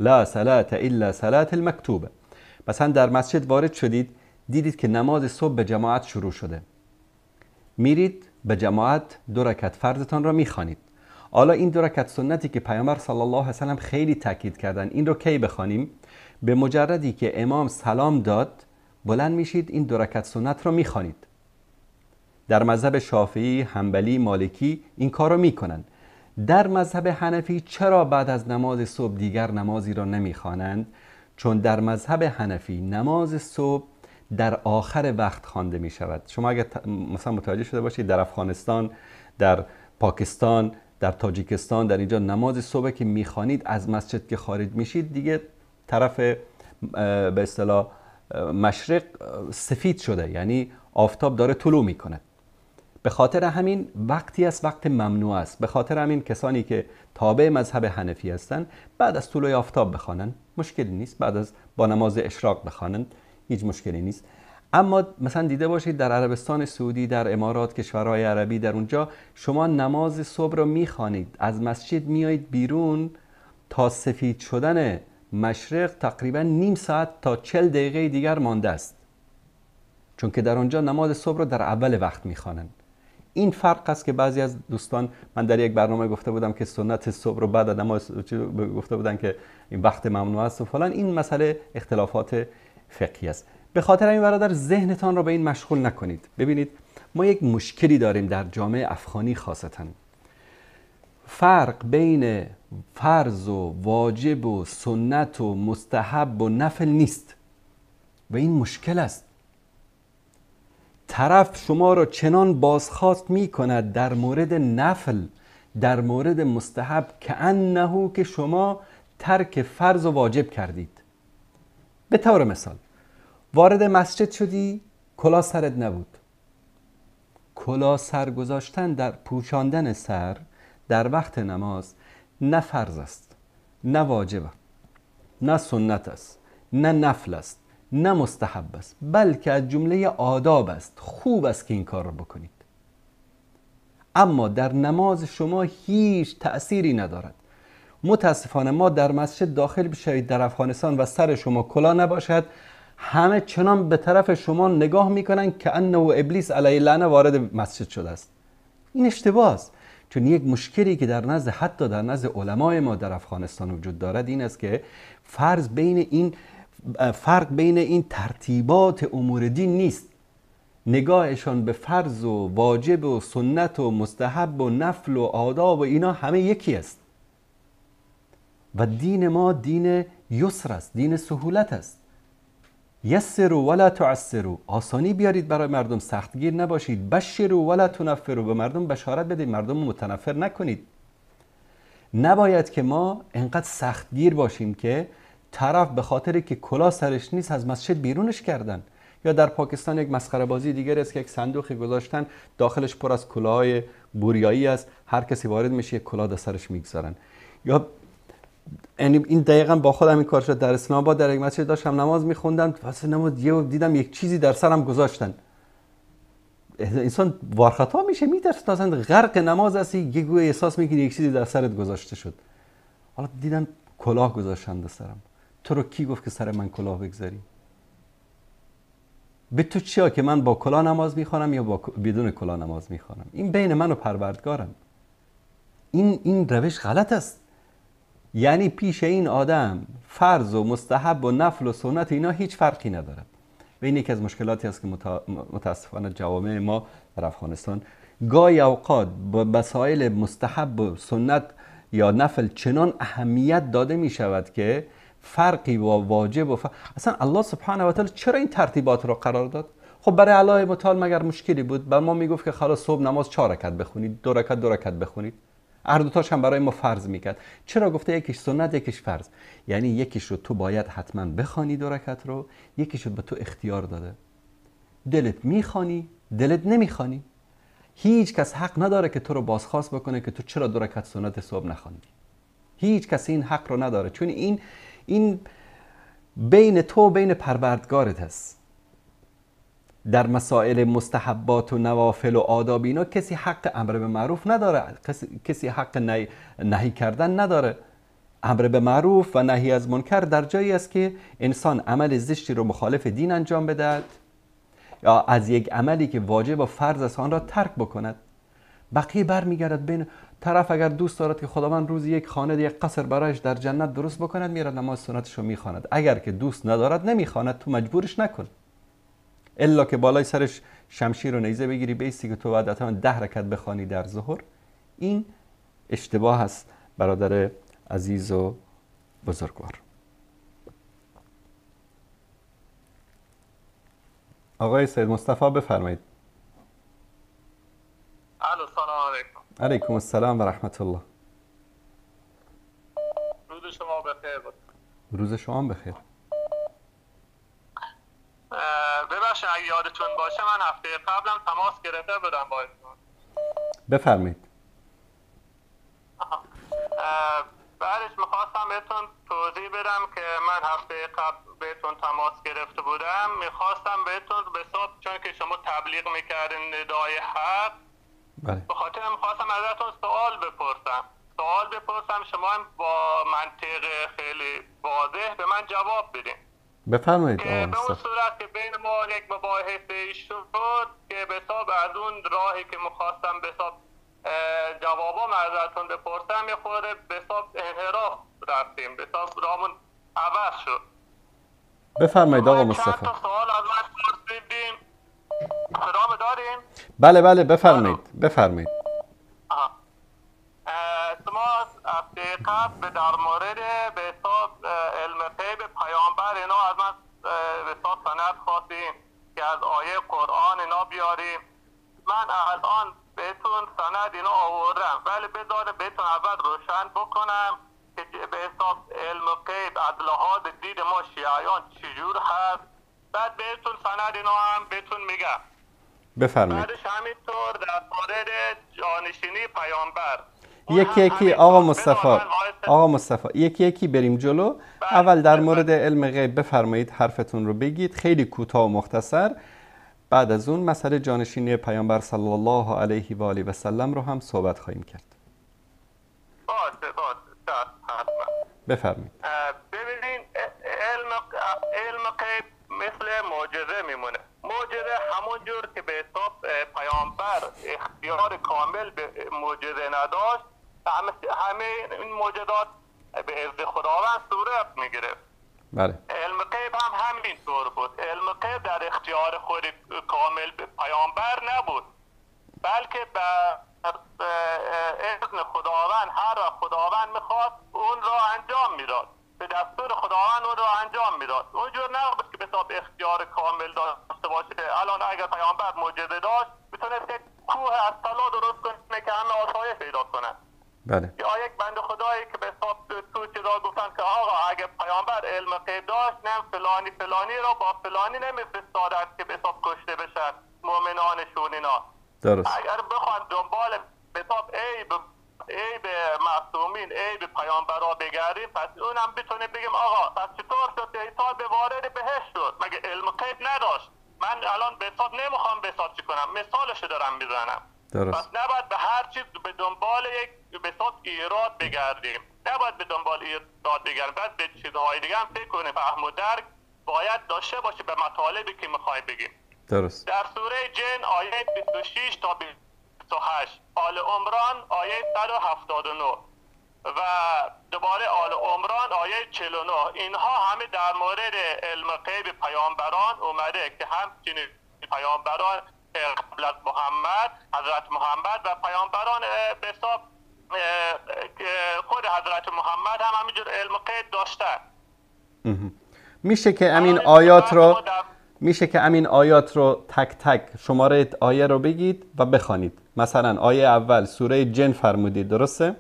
لا صلاة الا صلاة المکتوبه. مثلا در مسجد وارد شدید، دیدید که نماز صبح به جماعت شروع شده، میرید به جماعت 2 رکعت فرضتان را میخوانید. حالا این 2 رکعت سنتی که پیامبر صلی الله علیه و سلم خیلی تاکید کردن، این رو کی بخوانیم؟ به مجردی که امام سلام داد بلند میشید این 2 رکعت سنت رو میخوانید. در مذهب شافعی، حنبلی، مالکی این کار رو میکنن. در مذهب حنفی چرا بعد از نماز صبح دیگر نمازی را نمیخوانند؟ چون در مذهب حنفی نماز صبح در آخر وقت خوانده می شود. شما اگر مثلا متوجه شده باشید در افغانستان، در پاکستان، در تاجیکستان، در اینجا نماز صبح که میخوانید از مسجد که خارج میشید دیگه طرف به اصطلاح مشرق سفید شده، یعنی آفتاب داره طلوع میکنه. به خاطر همین وقتی است، وقت ممنوع است. به خاطر همین کسانی که تابع مذهب حنفی هستند بعد از طلوع آفتاب بخوانند مشکلی نیست، بعد از با نماز اشراق بخوانند هیچ مشکلی نیست. اما مثلا دیده باشید در عربستان سعودی، در امارات، کشورهای عربی، در اونجا شما نماز صبح رو میخوانید، از مسجد میایید بیرون تا سفید شدن مشرق تقریبا نیم ساعت تا 40 دقیقه دیگر مانده است، چون که در آنجا نماز صبح رو در اول وقت میخوانند. این فرق است که بعضی از دوستان، من در یک برنامه گفته بودم که سنت صبح رو بعد از نماز گفته بودن که این وقت ممنوع است و فلان، این مسئله اختلافات فقهی است. به خاطر این برادر ذهنتان رو به این مشغول نکنید. ببینید ما یک مشکلی داریم در جامعه افغانی خاصتا، فرق بین فرض و واجب و سنت و مستحب و نفل نیست و این مشکل است. طرف شما را چنان بازخواست می کند در مورد نفل، در مورد مستحب، که انه که شما ترک فرض و واجب کردید. به طور مثال وارد مسجد شدی، کلاه سرت نبود. کلاه سر گذاشتن در پوشاندن سر در وقت نماز نه فرض است، نه واجب، نه سنت است، نه نفل است، نه مستحب است، بلکه از جمله آداب است. خوب است که این کار را بکنید، اما در نماز شما هیچ تأثیری ندارد. متاسفانه ما در مسجد داخل بشوید در افغانستان و سر شما کلاه نباشد، همه چنان به طرف شما نگاه میکنن که انه ابلیس علیه لعنه وارد مسجد شده است. این اشتباه است، چون یک مشکلی که در نزد حتی در نزد علمای ما در افغانستان وجود دارد این است که فرق بین این ترتیبات امور دین نیست. نگاهشان به فرض و واجب و سنت و مستحب و نفل و آداب و اینا همه یکی است. و دین ما دین یسر است، دین سهولت است. یسروا ولا تعسروا، آسانی بیارید برای مردم، سختگیر نباشید. بشروا ولا تنفروا، به مردم بشارت بدید، مردم متنفر نکنید. نباید که ما انقدر سختگیر باشیم که طرف به خاطر که کلاه سرش نیست از مسجد بیرونش کردن. یا در پاکستان یک مسخره بازی دیگر است که یک صندوقی گذاشتن داخلش پر از کلاهای بوریایی است، هر کسی وارد میشه یک کلاه در سرش میگذارن. یا یعنی این دقیقاً با خودم این کار شد. در اسلام آباد در یک مسجد داشتم نماز میخوندم، واسه نماز یه دیدم یک چیزی در سرم گذاشتن. انسان وارخطا میشه، میترسه، اصلا غرق نماز هستی، یه گوی احساس میکنی یک چیزی در سرت گذاشته شد. حالا دیدم کلاه گذاشتن در سرم. تو رو کی گفت که سر من کلاه بگذاری؟ به تو چیا که من با کلاه نماز میخوانم یا با بدون کلاه نماز میخوانم؟ این بین من و پروردگارم. این روش غلط است. یعنی پیش این آدم فرض و مستحب و نفل و سنت اینا هیچ فرقی ندارد. و این یکی از مشکلاتی است که متاسفانه جوامع ما در افغانستان گاهی اوقات با مسائل مستحب و سنت یا نفل چنان اهمیت داده می شود که فرقی با واجب و اصلا الله سبحانه و تعالی چرا این ترتیبات رو قرار داد؟ خب برای الله متعال مگر مشکلی بود؟ بر ما میگفت که خلاص صبح نماز 4 رکعت بخونید، 2 رکعت 2 رکعت بخونید، هر دو تاش هم برای ما فرض میکرد. چرا گفته یکیش سنت یکیش فرض؟ یعنی یکیش رو تو باید حتما بخوانی 2 رکعت رو، یکیش رو به تو اختیار داده، دلت میخوانی دلت نمیخوانی. هیچ کس حق نداره که تو رو بازخواست بکنه که تو چرا 2 رکعت سنت صبح نخواندی. هیچ کس این حق رو نداره، چون این بین تو و بین پروردگارت هست. در مسائل مستحبات و نوافل و آداب اینا کسی حق امر به معروف نداره، کسی حق نهی کردن نداره. امر به معروف و نهی از منکر در جایی است که انسان عمل زشتی رو مخالف دین انجام بدهد یا از یک عملی که واجب و فرض است آن را ترک بکند. بقیه برمیگردد بین طرف اگر دوست دارد که خداوند روزی یک خانه یک قصر برایش در جنت درست بکند، میرد نماز سنتش رو میخواند. اگر که دوست ندارد نمیخواند، تو مجبورش نکن، الا که بالای سرش شمشیر و نیزه بگیری بیستی که تو باید حتما 10 رکعت بخوانی در ظهر. این اشتباه است برادر عزیز و بزرگوار. آقای سید مصطفی بفرمایید. الو، سلام علیکم. علیکم السلام و رحمت الله. روز شما بخیر بود. روز شما بخیر. ببخشید اگه یادتون باشه من هفته قبلم تماس گرفته بودم با ایشون. بفرمایید. بعدش میخواستم بهتون توضیح بدم که من هفته قبل بهتون تماس گرفته بودم، میخواستم بهتون به حساب چون که شما تبلیغ میکردین ندای حق، بله، به خاطر میخواستم ازتون سوال بپرسم، شما هم با منطق خیلی واضح به من جواب بدین. بفرمایید. به اون صورت که بین ما یک مباحثه شد که به حساب از اون راهی که میخواستم به حساب جوابام ازتون بپرسم یه خورده به حساب انحراف رفتیم، به حساب راهمون عوض شد. بفرمایید آقا مصطفی. چند تا سوال از من پرسیدیم. صدامو داریم؟ بله بله بفرمایید بفرمایید. شما هفته قبل در مورد به حساب علم غیب پیامبر اینا از من به حساب سند خواستیم که از آیه قرآن اینا بیاریم. من الان بهتون سند اینا آوردم، ولی بذاره بهتون اول روشن بکنم که به حساب علم غیب از لحاظ دید ما شیعیان چجور هست، بعد بهتون سند اینا هم بهتون میگم. بفرمایید. بعدش همینطور در مورد جانشینی پیامبر. یکی یکی آقا مصطفی، آقا مصطفی یکی یکی بریم جلو. اول در مورد علم غیب بفرمایید، حرفتون رو بگید خیلی کوتاه و مختصر. بعد از اون مسئله جانشینی پیامبر صلی الله علیه و آله و سلم رو هم صحبت خواهیم کرد. باشه باشه. بفرمایید. ببینین، علم غیب مثل معجزه میمونه. معجزه همون جور که به حساب پیامبر اختیار کامل به معجزه نداشت، همه این معجزات به اذن خداوند صورت میگرفت. بله. علم غیب هم همینطور بود. علم غیب در اختیار خود کامل پیامبر نبود، بلکه به اذن خداوند هر وقت خداوند میخواست اون را انجام میداد، به دستور خداوند اون را انجام میداد. اونجور نبود که به حساب اختیار کامل داشته باشه. الان اگر پیامبر معجزه داشت میتونست یک کوه از طلا درست کنه که همه آسایش پیدا کنن. بله. یا یک بنده خدایی که به حساب تو چیزا گفتن که آقا اگه پیامبر علم غیب داشت، نه فلانی فلانی را با فلانی نمیفرستادن که به حساب کشته بشن مؤمنانشون اینا. درست. اگر بخوان دنبال به حساب عیب معصومین، عیب پیامبرا بگردیم، پس اونم بتونه بگیم آقا پس چطور شد که عیسی به وارد بهشت شد؟ مگه علم غیب نداشت؟ من الان به حساب نمیخوام به حساب چی کنم، مثالشو دارم میزنم. درست. پس نباید به هر چیز به دنبال یک به حساب ایراد بگردیم، نباید به دنبال ایراد بگردیم، باید به چیزهای دیگه هم فکر کنیم. فهم و درک باید داشته باشه به مطالبی که میخوایم بگیم. درست. در سوره جن آیه 26 تا 28، آل عمران آیه 179 و دوباره آل عمران آیه 49، اینها همه در مورد علم غیب پیامبران اومده که همچنین پیامبران قبل از محمد، حضرت محمد و پیامبران به حساب خود حضرت محمد هم همینجور علم غیب داشتن. میشه که همین آیات رو میشه که همین آیات رو تک تک شماره آیه رو بگید و بخوانید. مثلا آیه اول سوره جن فرمودید، درسته؟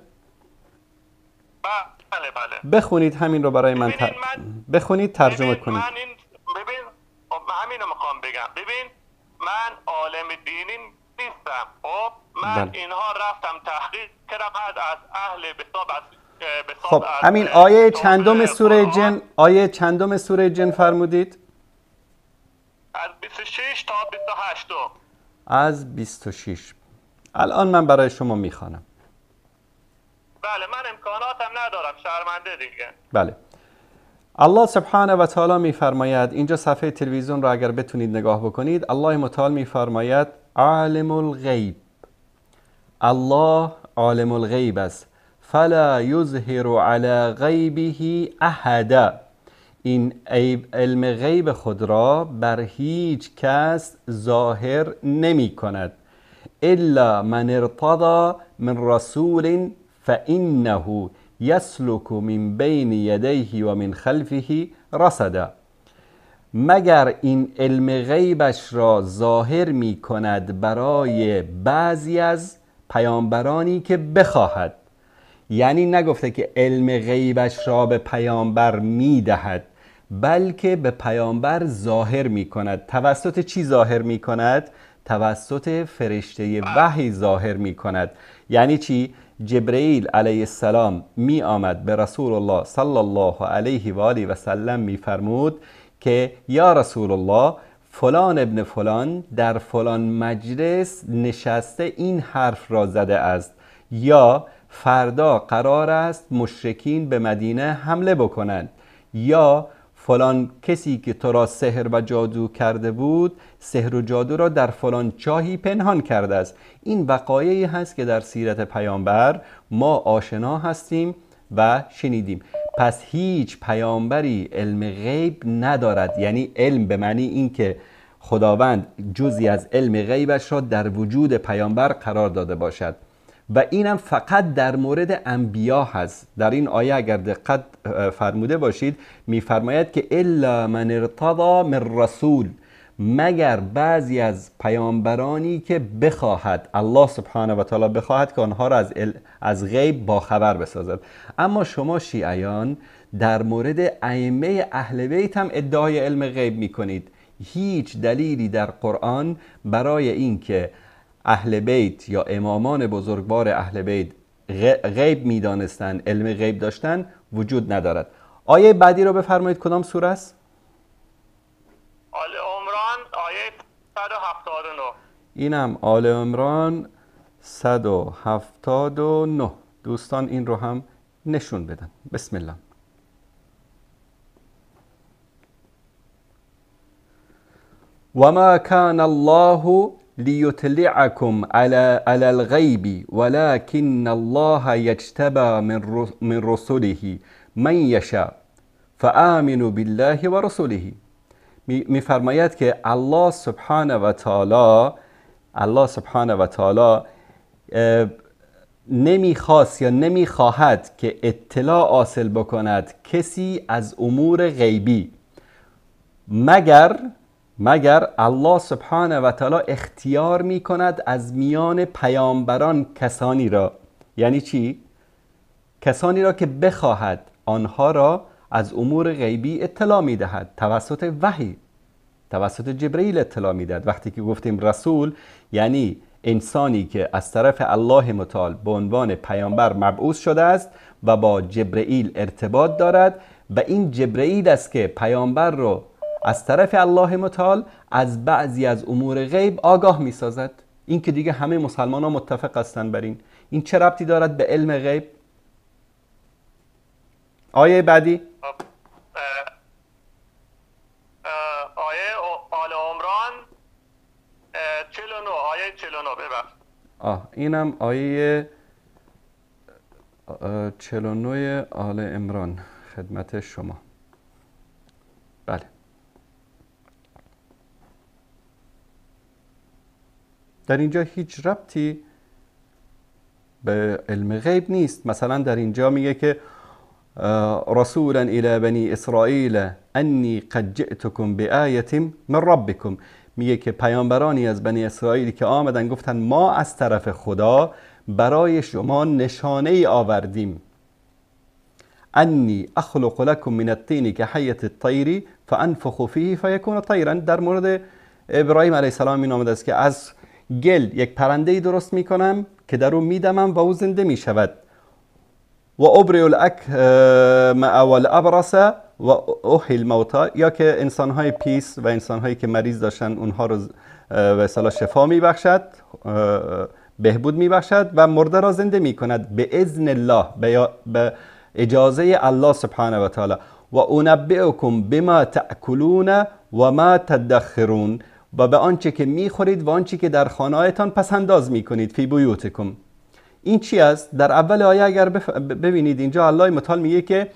بله بله. بخونید همین رو برای من، بخونید ترجمه کنید. من این ببین همین رو میخوام بگم. ببین من عالم دینی نیستم، خب من بله. اینها رفتم تحقیق کردم از اهل حساب از خب همین آیه چندم سوره جن، آیه چندم سوره جن فرمودید؟ از 26 تا 28. از 26. الان من برای شما میخوانم. بله من امکاناتم ندارم، شرمنده دیگه. بله. الله سبحانه و تعالی میفرماید، اینجا صفحه تلویزیون را اگر بتونید نگاه بکنید، الله متعال میفرماید عالم الغیب. الله عالم الغیب است. فلا یظهر علی غیبه احدا. این علم غیب خود را بر هیچ کس ظاهر نمی کند. الا من ارتضی من رسول فانه یسلک من بین یدیه و من خلفه رصدا. مگر این علم غیبش را ظاهر می کند برای بعضی از پیامبرانی که بخواهد. یعنی نگفته که علم غیبش را به پیامبر می دهد، بلکه به پیامبر ظاهر می کند. توسط چی ظاهر می کند؟ توسط فرشته وحی ظاهر می کند. یعنی چی؟ جبرئیل علیه السلام می آمد به رسول الله صلی الله علیه و آله و سلم می فرمود که یا رسول الله، فلان ابن فلان در فلان مجلس نشسته این حرف را زده است، یا فردا قرار است مشرکین به مدینه حمله بکنند، یا فلان کسی که تو را سحر و جادو کرده بود سحر و جادو را در فلان چاهی پنهان کرده است. این وقایعی هست که در سیرت پیامبر ما آشنا هستیم و شنیدیم. پس هیچ پیامبری علم غیب ندارد. یعنی علم به معنی این که خداوند جزئی از علم غیبش را در وجود پیامبر قرار داده باشد. و اینم فقط در مورد انبیا هست. در این آیه اگر دقت فرموده باشید میفرماید که الا من ارتضی من رسول، مگر بعضی از پیامبرانی که بخواهد الله سبحانه و تعالی بخواهد که آنها را از غیب باخبر بسازد. اما شما شیعیان در مورد ائمه اهل بیت هم ادعای علم غیب میکنید. هیچ دلیلی در قرآن برای اینکه اهل بیت یا امامان بزرگوار اهل بیت غیب میدانستند، علم غیب داشتن، وجود ندارد. آیه بعدی رو بفرمایید کدام سوره است؟ آل عمران آیه 179. اینم آل عمران 179. دوستان این رو هم نشون بدن. بسم الله. و ما کان الله لیطلعکم علی الغیب ولکن الله یجتبی من رسله من یشاء فآمنوا بالله و رسله. میفرماید که الله سبحانه و تعالی، الله سبحانه و تعالی نمیخواست یا نمیخواهد که اطلاع حاصل بکند کسی از امور غیبی مگر الله سبحانه و تعالی اختیار میکند از میان پیامبران کسانی را. یعنی چی؟ کسانی را که بخواهد آنها را از امور غیبی اطلاع میدهد، توسط وحی، توسط جبرئیل اطلاع میدهد. وقتی که گفتیم رسول یعنی انسانی که از طرف الله متعال به عنوان پیامبر مبعوث شده است و با جبرئیل ارتباط دارد و این جبرئیل است که پیامبر رو از طرف الله متعال از بعضی از امور غیب آگاه میسازد. این که دیگه همه مسلمان ها متفق هستند بر این. این چه ربطی دارد به علم غیب؟ آیه بعدی، آیه آل عمران 49، آیه 49 ببخشید. اینم آیه 49 آل عمران خدمت شما. بله، در اینجا هیچ ربطی به علم غیب نیست. مثلا در اینجا میگه که رسولا الى بنی اسرائیل انی قد جئتکم بآیة من ربکم. میگه که پیامبرانی از بنی اسرائیل که آمدن گفتن ما از طرف خدا برای شما نشانه ای آوردیم. انی اخلق لکم من الطین کهیئة الطیر فانفخ فیه فیکون طیرا. در مورد ابراهیم علیه السلام این آمده است که از گل یک پرنده ای درست میکنم که در او میدمم و او زنده میشود. و ابرئ الاکمه والابرص و احیی الموتی، یا که انسانهای پیس و انسانهایی که مریض داشتن اونها رو به اصطلاح شفا میبخشد، بهبود میبخشد و مرده را زنده میکند به اذن الله، به اجازه الله سبحانه و تعالی. و انبئکم بما تأکلون و ما تدخرون، و به آنچه که میخورید و آنچه که در خانه‌هایتان پس انداز میکنید، فی بیوتکم. این چی است؟ در اول آیه اگر ببینید اینجا الله متعال میگه که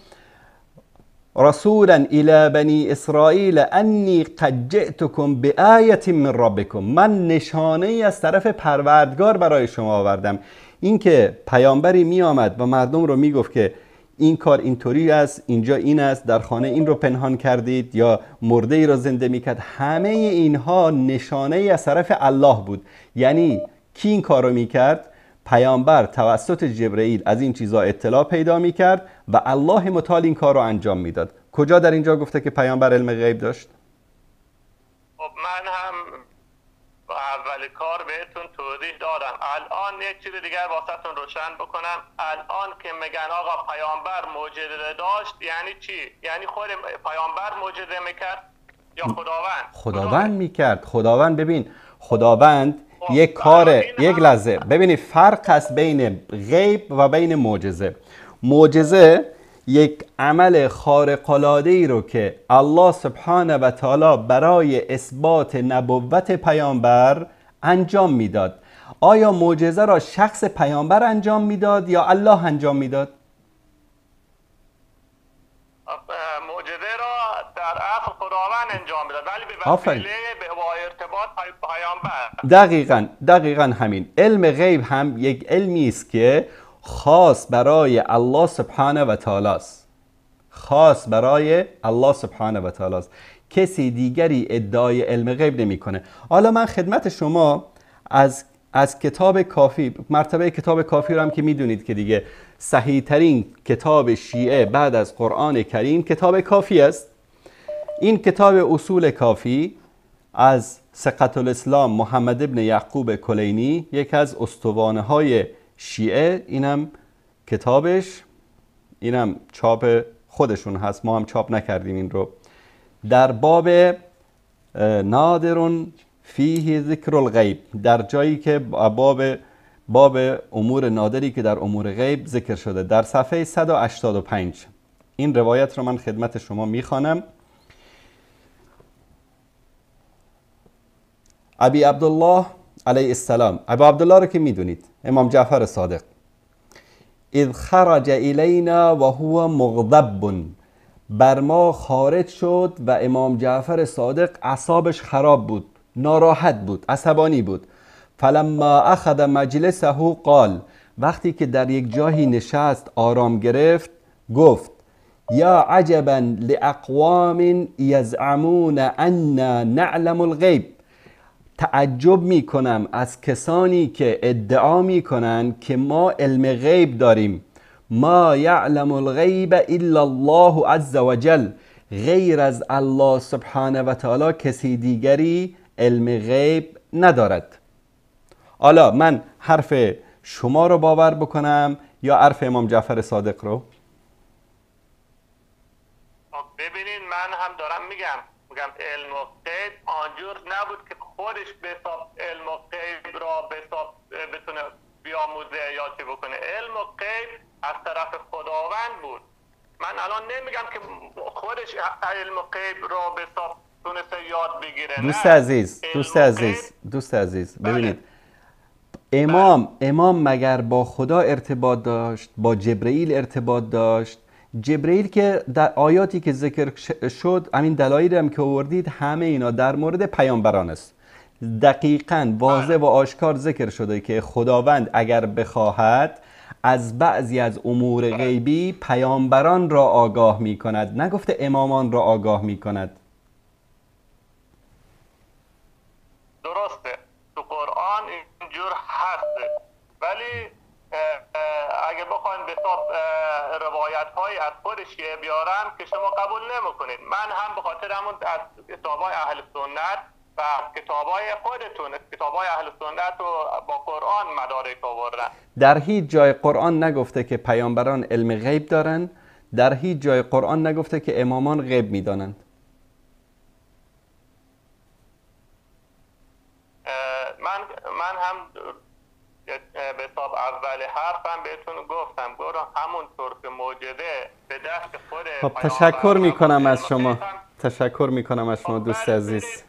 رسولا الی بنی اسرائیل انی قد جئتکم بآیة من ربکم، من نشانه ای از طرف پروردگار برای شما آوردم. این که پیامبری میآمد و مردم رو میگفت که این کار اینطوری است، اینجا این است، در خانه این رو پنهان کردید، یا مرده ای رو زنده میکرد، همه اینها نشانه ای از طرف الله بود. یعنی کی این کار رو میکرد؟ پیامبر توسط جبرئیل از این چیزا اطلاع پیدا میکرد و الله متعال این کار رو انجام میداد. کجا در اینجا گفته که پیامبر علم غیب داشت؟ خب من هم اول کار بهتون توضیح دادم. الان یک چیز دیگر واسهتون روشن بکنم. الان که میگن آقا پیامبر معجزه داشت یعنی چی؟ یعنی خود پیامبر معجزه میکرد یا خداوند؟ خداوند میکرد. خداوند، ببین خداوند یک کار، یک لحظه ببینید، فرق است بین غیب و بین معجزه. معجزه یک عمل خارق العاده ای رو که الله سبحانه و تعالی برای اثبات نبوت پیامبر انجام میداد. آیا معجزه را شخص پیامبر انجام میداد یا الله انجام میداد؟ معجزه را در اصل خداوند انجام میداد، ولی به وسیله با ارتباط پیامبر. دقیقاً همین. علم غیب هم یک علمی است که خاص برای الله سبحانه و تعالی است. خاص برای الله سبحانه و تعالی است. کسی دیگری ادعای علم غیب نمیکنه. حالا من خدمت شما از کتاب کافی، مرتبه کتاب کافی رو هم که میدونید که دیگه صحیح ترین کتاب شیعه بعد از قرآن کریم کتاب کافی است. این کتاب اصول کافی از ثقة الاسلام محمد ابن یعقوب کلینی، یکی از استوانه های شیعه، اینم کتابش، اینم چاپ خودشون هست، ما هم چاپ نکردیم این رو. در باب نادر فیه ذکر الغیب، در جایی که باب امور نادری که در امور غیب ذکر شده، در صفحه 185 این روایت رو من خدمت شما میخوانم. ابی عبدالله علیه السلام، ابا عبدالله رو که میدونید، امام جعفر صادق، اذ خرج الینا و هو مغضب، بر ما خارج شد و امام جعفر صادق اعصابش خراب بود، ناراحت بود، عصبانی بود. فلما اخذ مجلسه قال، وقتی که در یک جایی نشست آرام گرفت، گفت یا عجبا لاقوام یزعمون انا نعلم الغیب، تعجب می کنم از کسانی که ادعا می کنند که ما علم غیب داریم. ما یعلم الغیب الا الله عز وجل، غیر از الله سبحانه و تعالی کسی دیگری علم غیب ندارد. حالا من حرف شما رو باور بکنم یا حرف امام جعفر صادق رو؟ ببینین من هم دارم میگم علم و غیب آنجور نبود که خودش به حساب علم و غیب را به حساب بتونه بیاموزه یا چی بکنه. علم و غیب از طرف خداوند بود. من الان نمیگم که خودش علم و غیب را به حساب تونسته یاد بگیره. دوست عزیز ببینید، امام مگر با خدا ارتباط داشت؟ با جبرئیل ارتباط داشت؟ جبرئیل که در آیاتی که ذکر شد، همین دلایلی هم که آوردید، همه اینا در مورد پیامبران است. دقیقاً واضح و آشکار ذکر شده که خداوند اگر بخواهد از بعضی از امور غیبی پیامبران را آگاه می کند، نگفته امامان را آگاه می کند. درسته، تو قرآن اینجور هست، ولی اگه بخوایم به حساب روایت های از خود شیعه بیارم که شما قبول نمیکنید. من هم به خاطر همون از کتاب های اهل سنت و کتاب های خودتون، کتاب های اهل سنت رو با قرآن مدارک آوردن. در هیچ جای قرآن نگفته که پیامبران علم غیب دارن، در هیچ جای قرآن نگفته که امامان غیب میدانند. من هم به حساب اول حرفم بهتون گفتم همونطور که معجزه به دست خود. خب تشکر میکنم از شما، تشکر میکنم از شما دوست عزیز.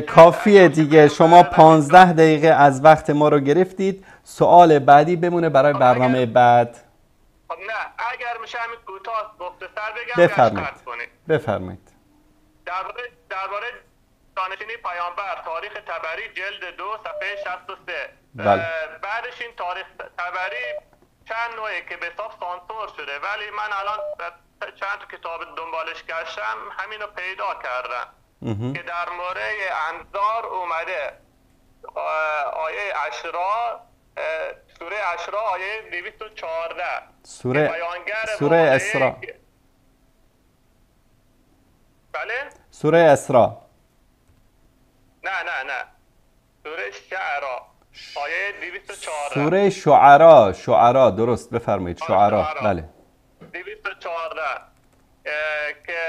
کافیه دیگه، شما 15 دقیقه از وقت ما رو گرفتید. سوال بعدی بمونه برای برنامه بعد. خب نه اگر میشه همین کوتاه مختصر بگم. بفرمایید بفرمایید. درباره جانشینی پیامبر، تاریخ طبری جلد 2 صفحه 63. بله. بعدش این تاریخ طبری چند نوعه که به حساب سانسور شده، ولی من الان چند تا کتاب دنبالش گشتم همینو پیدا کردم که در مورد انذار اومده، آیه عشرا، سوره عشرا آیه 214، سوره اسراء. بله؟ سوره اسراء. نه نه نه، سوره شعرا آیه 214. سوره شعرا، شعرا درست بفرمایید، شعرا. بله 214 که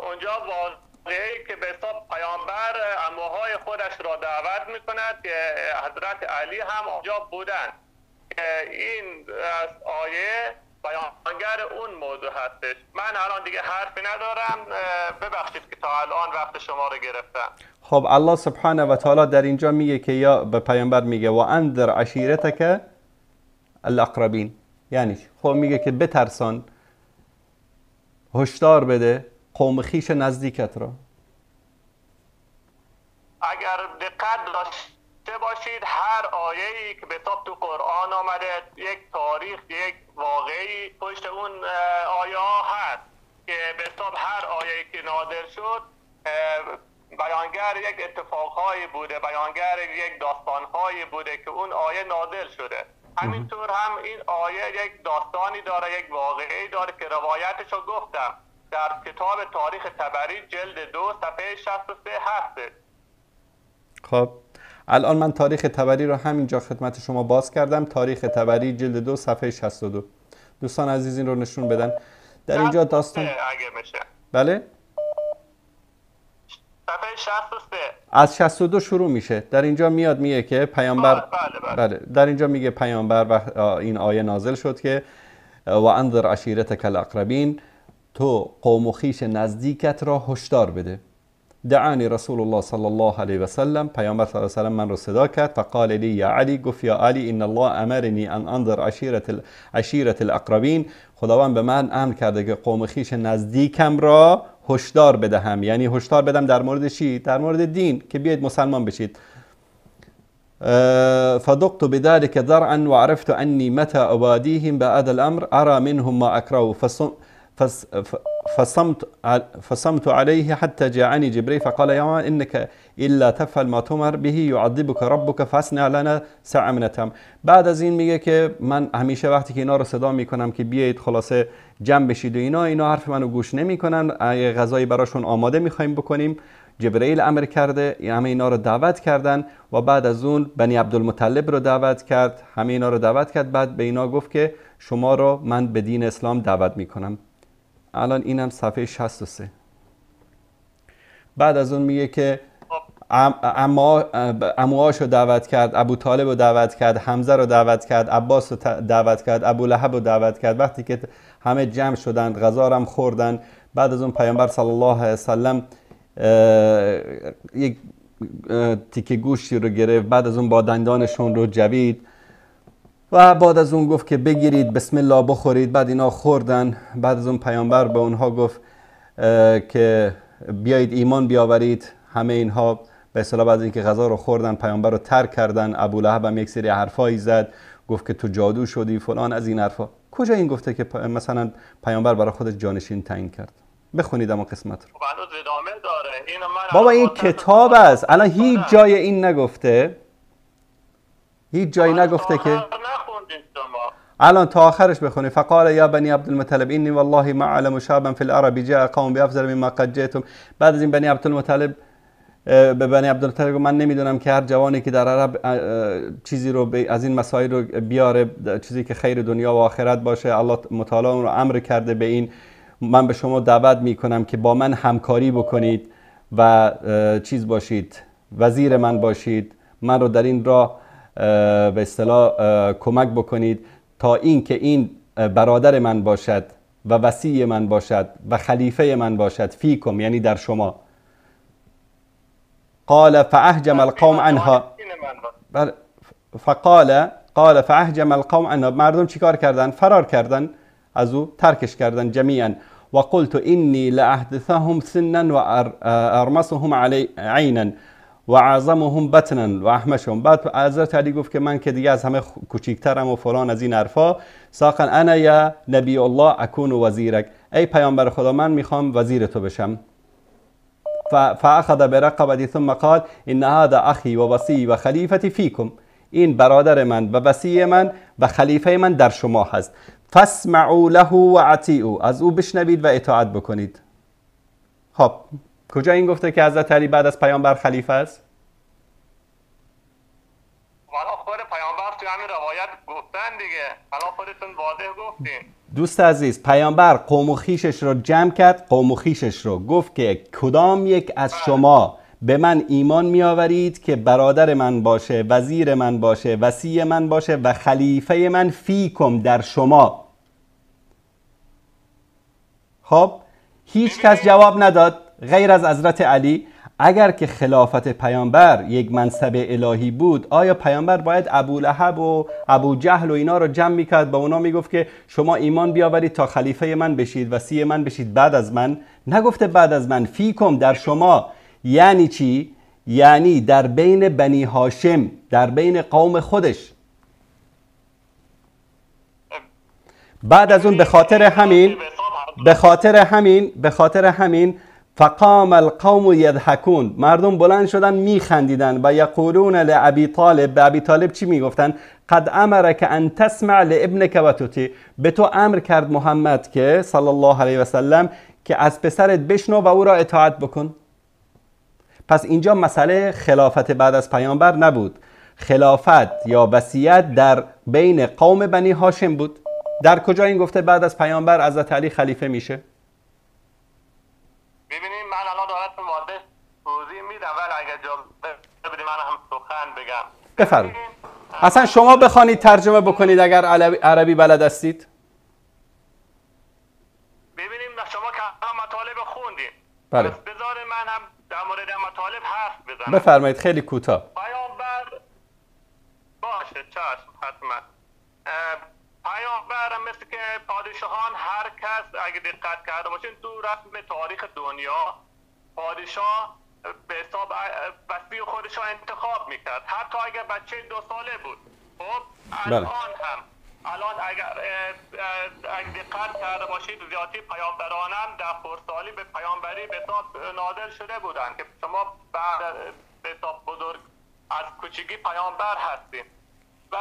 اونجا واقعی که به حساب پیامبر عموهای خودش را دعوت میکند که حضرت علی هم آنجا بودند، که این از آیه بیانگر اون موضوع هستش. من الان دیگه حرفی ندارم، ببخشید که تا الان وقت شما رو گرفتم. خب الله سبحانه و تعالی در اینجا میگه که یا به پیامبر میگه و انذر عشیرتک الاقربین، یعنی خب میگه که بترسان، هشدار بده قوم خویش نزدیکت را. اگر دقت داشته باشید هر آیه‌ای که به حساب تو قرآن آمده یک تاریخ، یک واقعی پشت اون آیه ها هست که به حساب هر آیه‌ای که نادر شد بیانگر یک اتفاقهایی بوده، بیانگر یک داستانهایی بوده که اون آیه نازل شده. همینطور هم این آیه یک داستانی داره، یک واقعی داره که روایتش رو گفتم در کتاب تاریخ طبری جلد 2 صفحه 63 هست. خب الان من تاریخ طبری رو همینجا خدمت شما باز کردم، تاریخ طبری جلد 2 صفحه 62. دوستان عزیز این رو نشون بدن. در اینجا داستان اگه میشه. بله؟ صفحه 63 از 62 شروع میشه. در اینجا میاد میگه که پیامبر، بله بله. بله در اینجا میگه پیامبر و این آیه نازل شد که و انذر عشیرتک الاقربین، تو قوم و خویش نزدیکت را هشدار بده. دعانی رسول الله صلی الله علیه و سلم، پیامبر صلی الله علیه و سلم من رو صدا کرد. فقال لی یا علی، گفت یا علی ان الله امرنی ان انذر عشیرة الاقربین، خداوند به من امر کرده که قوم خویش نزدیکم را هشدار بدهم. یعنی هشدار بدم در مورد چی؟ در مورد دین، که بیاید مسلمان بشید. فذقت بذلك ذرعا وعرفت اني متى اباديهم بهذا الامر ارى منهم ما اكره فصمت عليه حتى جاءني جبريل فقال يا عمر انك الا تفعل ما تؤمر به يعذبك ربك فاصنع لنا ساعة من التمر. بعد از این میگه که من همیشه وقتی که اینا رو صدا میکنم که بیایید خلاصه جمع بشید و اینا حرف منو گوش نمیکنن، اگه غذایی براشون آماده میخوایم بکنیم، جبرئیل امر کرده، همه اینا رو دعوت کردن و بعد از اون بنی عبدالمطلب رو دعوت کرد، همه اینا رو دعوت کرد. بعد به اینا گفت که شما رو من به دین اسلام دعوت میکنم. الان اینم صفحه 63. بعد از اون میگه که عموهاش رو دعوت کرد، ابو طالب رو دعوت کرد، حمزه رو دعوت کرد، عباس رو دعوت کرد، ابو لهب رو دعوت کرد. وقتی که همه جمع شدن، غذا رو هم خوردن، بعد از اون پیامبر صلی الله علیه و سلم یک تیکه گوشتی رو گرفت، بعد از اون با دندانشون رو جوید و بعد از اون گفت که بگیرید بسم الله بخورید. بعد اینا خوردن. بعد از اون پیامبر به اونها گفت که بیایید ایمان بیاورید. همه اینها به اصطلاح بعد از اینکه غذا رو خوردن پیامبر رو ترک کردن. ابو لهب هم یک سری حرفایی زد، گفت که تو جادو شدی فلان از این حرفا. کجا این گفته که مثلا پیامبر برای خودش جانشین تعیین کرد؟ بخونید اما قسمت رو. ادامه داره. اینو من بابا این کتاب است. الان هیچ جای این نگفته، هیچ جایی نگفته که الان تا آخرش بخونی. فقال یا بنی عبدالمطلب انی والله ما اعلم شابا فی العرب جاء قوم بافضل مما قد جئتم. بعد از این بنی عبدالمطلب به بنی عبدالمطلب گفت من نمیدونم که هر جوانی که در عرب چیزی رو از این مسائل رو بیاره، چیزی که خیر دنیا و آخرت باشه، الله متعال اون رو امر کرده به این، من به شما دعوت میکنم که با من همکاری بکنید و چیز باشید، وزیر من باشید، من رو در این راه به اصطلاح کمک بکنید تا این که این برادر من باشد و وصی من باشد و خلیفه من باشد. فیکم یعنی در شما. قال فاهجم القوم عنها. فقال قال فاهجم القوم عنها. مردم چیکار کردن؟ فرار کردن از او، ترکش کردن جمیعا. و قلت انی لاحدثهم سنا و ارمسهم علی عینا و اعظمهم بطنا و احمشهم. بعد حضرت علی گفت که من که دیگه از همه کوچیکترم و فلان از این حرفا. ساقا انا یا نبی الله اکون وزیرک، ای پیامبر خدا من میخوام وزیر تو بشم. فاخذ برقبتی ثم قال ان هذا اخی و وصی و خلیفتی فیکم، این برادر من و وصی من و خلیفه من در شما هست. فاسمعوا له و اطیعوا، از او بشنوید و اطاعت بکنید. خب کجا این گفته که حضرت علی بعد از پیامبر خلیفه است؟ والا خود پیامبر توی همین روایت گفتن دیگه، الان خودتون واضح گفتین. دوست عزیز، پیامبر قوم و خویشش رو جمع کرد، قوم و خویشش رو گفت که کدام یک از شما به من ایمان میآورید که برادر من باشه، وزیر من باشه، وصی من باشه و خلیفه من فیکم در شما. خب هیچ کس جواب نداد غیر از حضرت علی. اگر که خلافت پیامبر یک منصب الهی بود، آیا پیامبر باید ابو لهب و ابو جهل و اینا رو جمع میکرد، با اونا میگفت که شما ایمان بیاورید تا خلیفه من بشید، وصی من بشید بعد از من؟ نگفته بعد از من، فیکم در شما. یعنی چی؟ یعنی در بین بنی هاشم، در بین قوم خودش. بعد از اون به خاطر همین فقام القوم یضحکون، مردم بلند شدن میخندیدن و یقولون لابی طالب، به ابی طالب چی میگفتن؟ قد امرک ان تسمع لابنک و تطیع، به تو امر کرد محمد که صلی الله علیه و سلم که از پسرت بشنو و او را اطاعت بکن. پس اینجا مسئله خلافت بعد از پیامبر نبود، خلافت یا وصیت در بین قوم بنی هاشم بود. در کجا این گفته بعد از پیامبر حضرت علی خلیفه میشه؟ ببینید من الان دارم واضح توضیح میدم، ولی اگر اجازه بدید من هم سخن بگم. بفرمایید. اصلا شما بخوانید ترجمه بکنید اگر عربی بلد هستید. ببینیم شما که مطالب خوندین. بله. بذار من هم در در مورد مطالب حرف بزنم. بفرمایید، خیلی کوتاه. پیامبر باشه، چشم، حتما. پیامبر مثل که پادشاهان، هر کس اگه دقت کرده باشین تو رسم تاریخ دنیا، پادشاه به حساب وصی خودش را انتخاب میکرد، حتی اگر بچه 2 ساله بود. خب الان هم الان اگر دقت کرده باشید زیادی پیامبرانم در خردسالی به پیامبری به حساب نازل شده بودن که شما بعد به حساب بزرگ از کوچگی پیامبر هستیم. و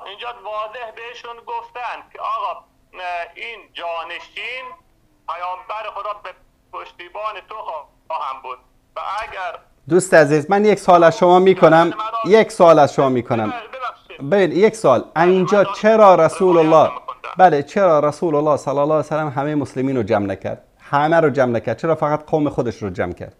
اینجا واضح بهشون گفتن که آقا این جانشین پیامبر خدا به پشتیبان تو خواهم بود. و اگر دوست عزیز، من یک سوال از شما میکنم، یک سوال از شما میکنم. ببین، یک سوال اینجا، چرا رسول الله، بله، چرا رسول الله صلی الله علیه و سلم همه مسلمین رو جمع نکرد؟ همه رو جمع نکرد، چرا فقط قوم خودش رو جمع کرد؟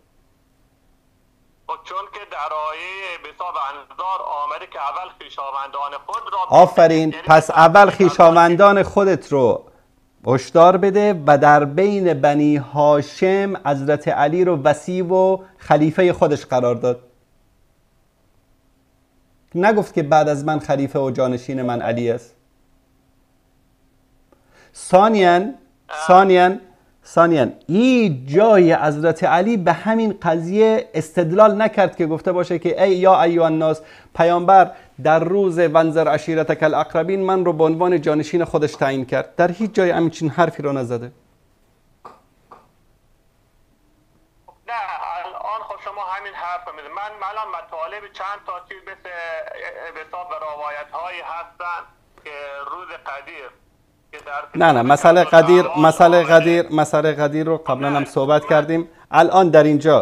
چون که در آیه به حساب انذار آمده که اول خویشاوندان خود را، آفرین، پس اول خویشاوندان خودت رو هشدار بده و در بین بنی هاشم حضرت علی رو وصی و خلیفه خودش قرار داد. نگفت که بعد از من خلیفه و جانشین من علی است. ثانیاً ثانیاً هیچ جای حضرت علی به همین قضیه استدلال نکرد که گفته باشه که ای یا ایها الناس، پیامبر در روز ونذر عشیرتک الاقربین من رو به عنوان جانشین خودش تعیین کرد. در هیچ جای همچین حرفی رو نزده. نه الان خب شما همین حرف رو میزنید. من الان مطالب چند تا چیز مثل به حساب روایت هایی هستن که روز قدیر نه نه، مسئله قدیر رو قبلا هم صحبت کردیم. الان در اینجا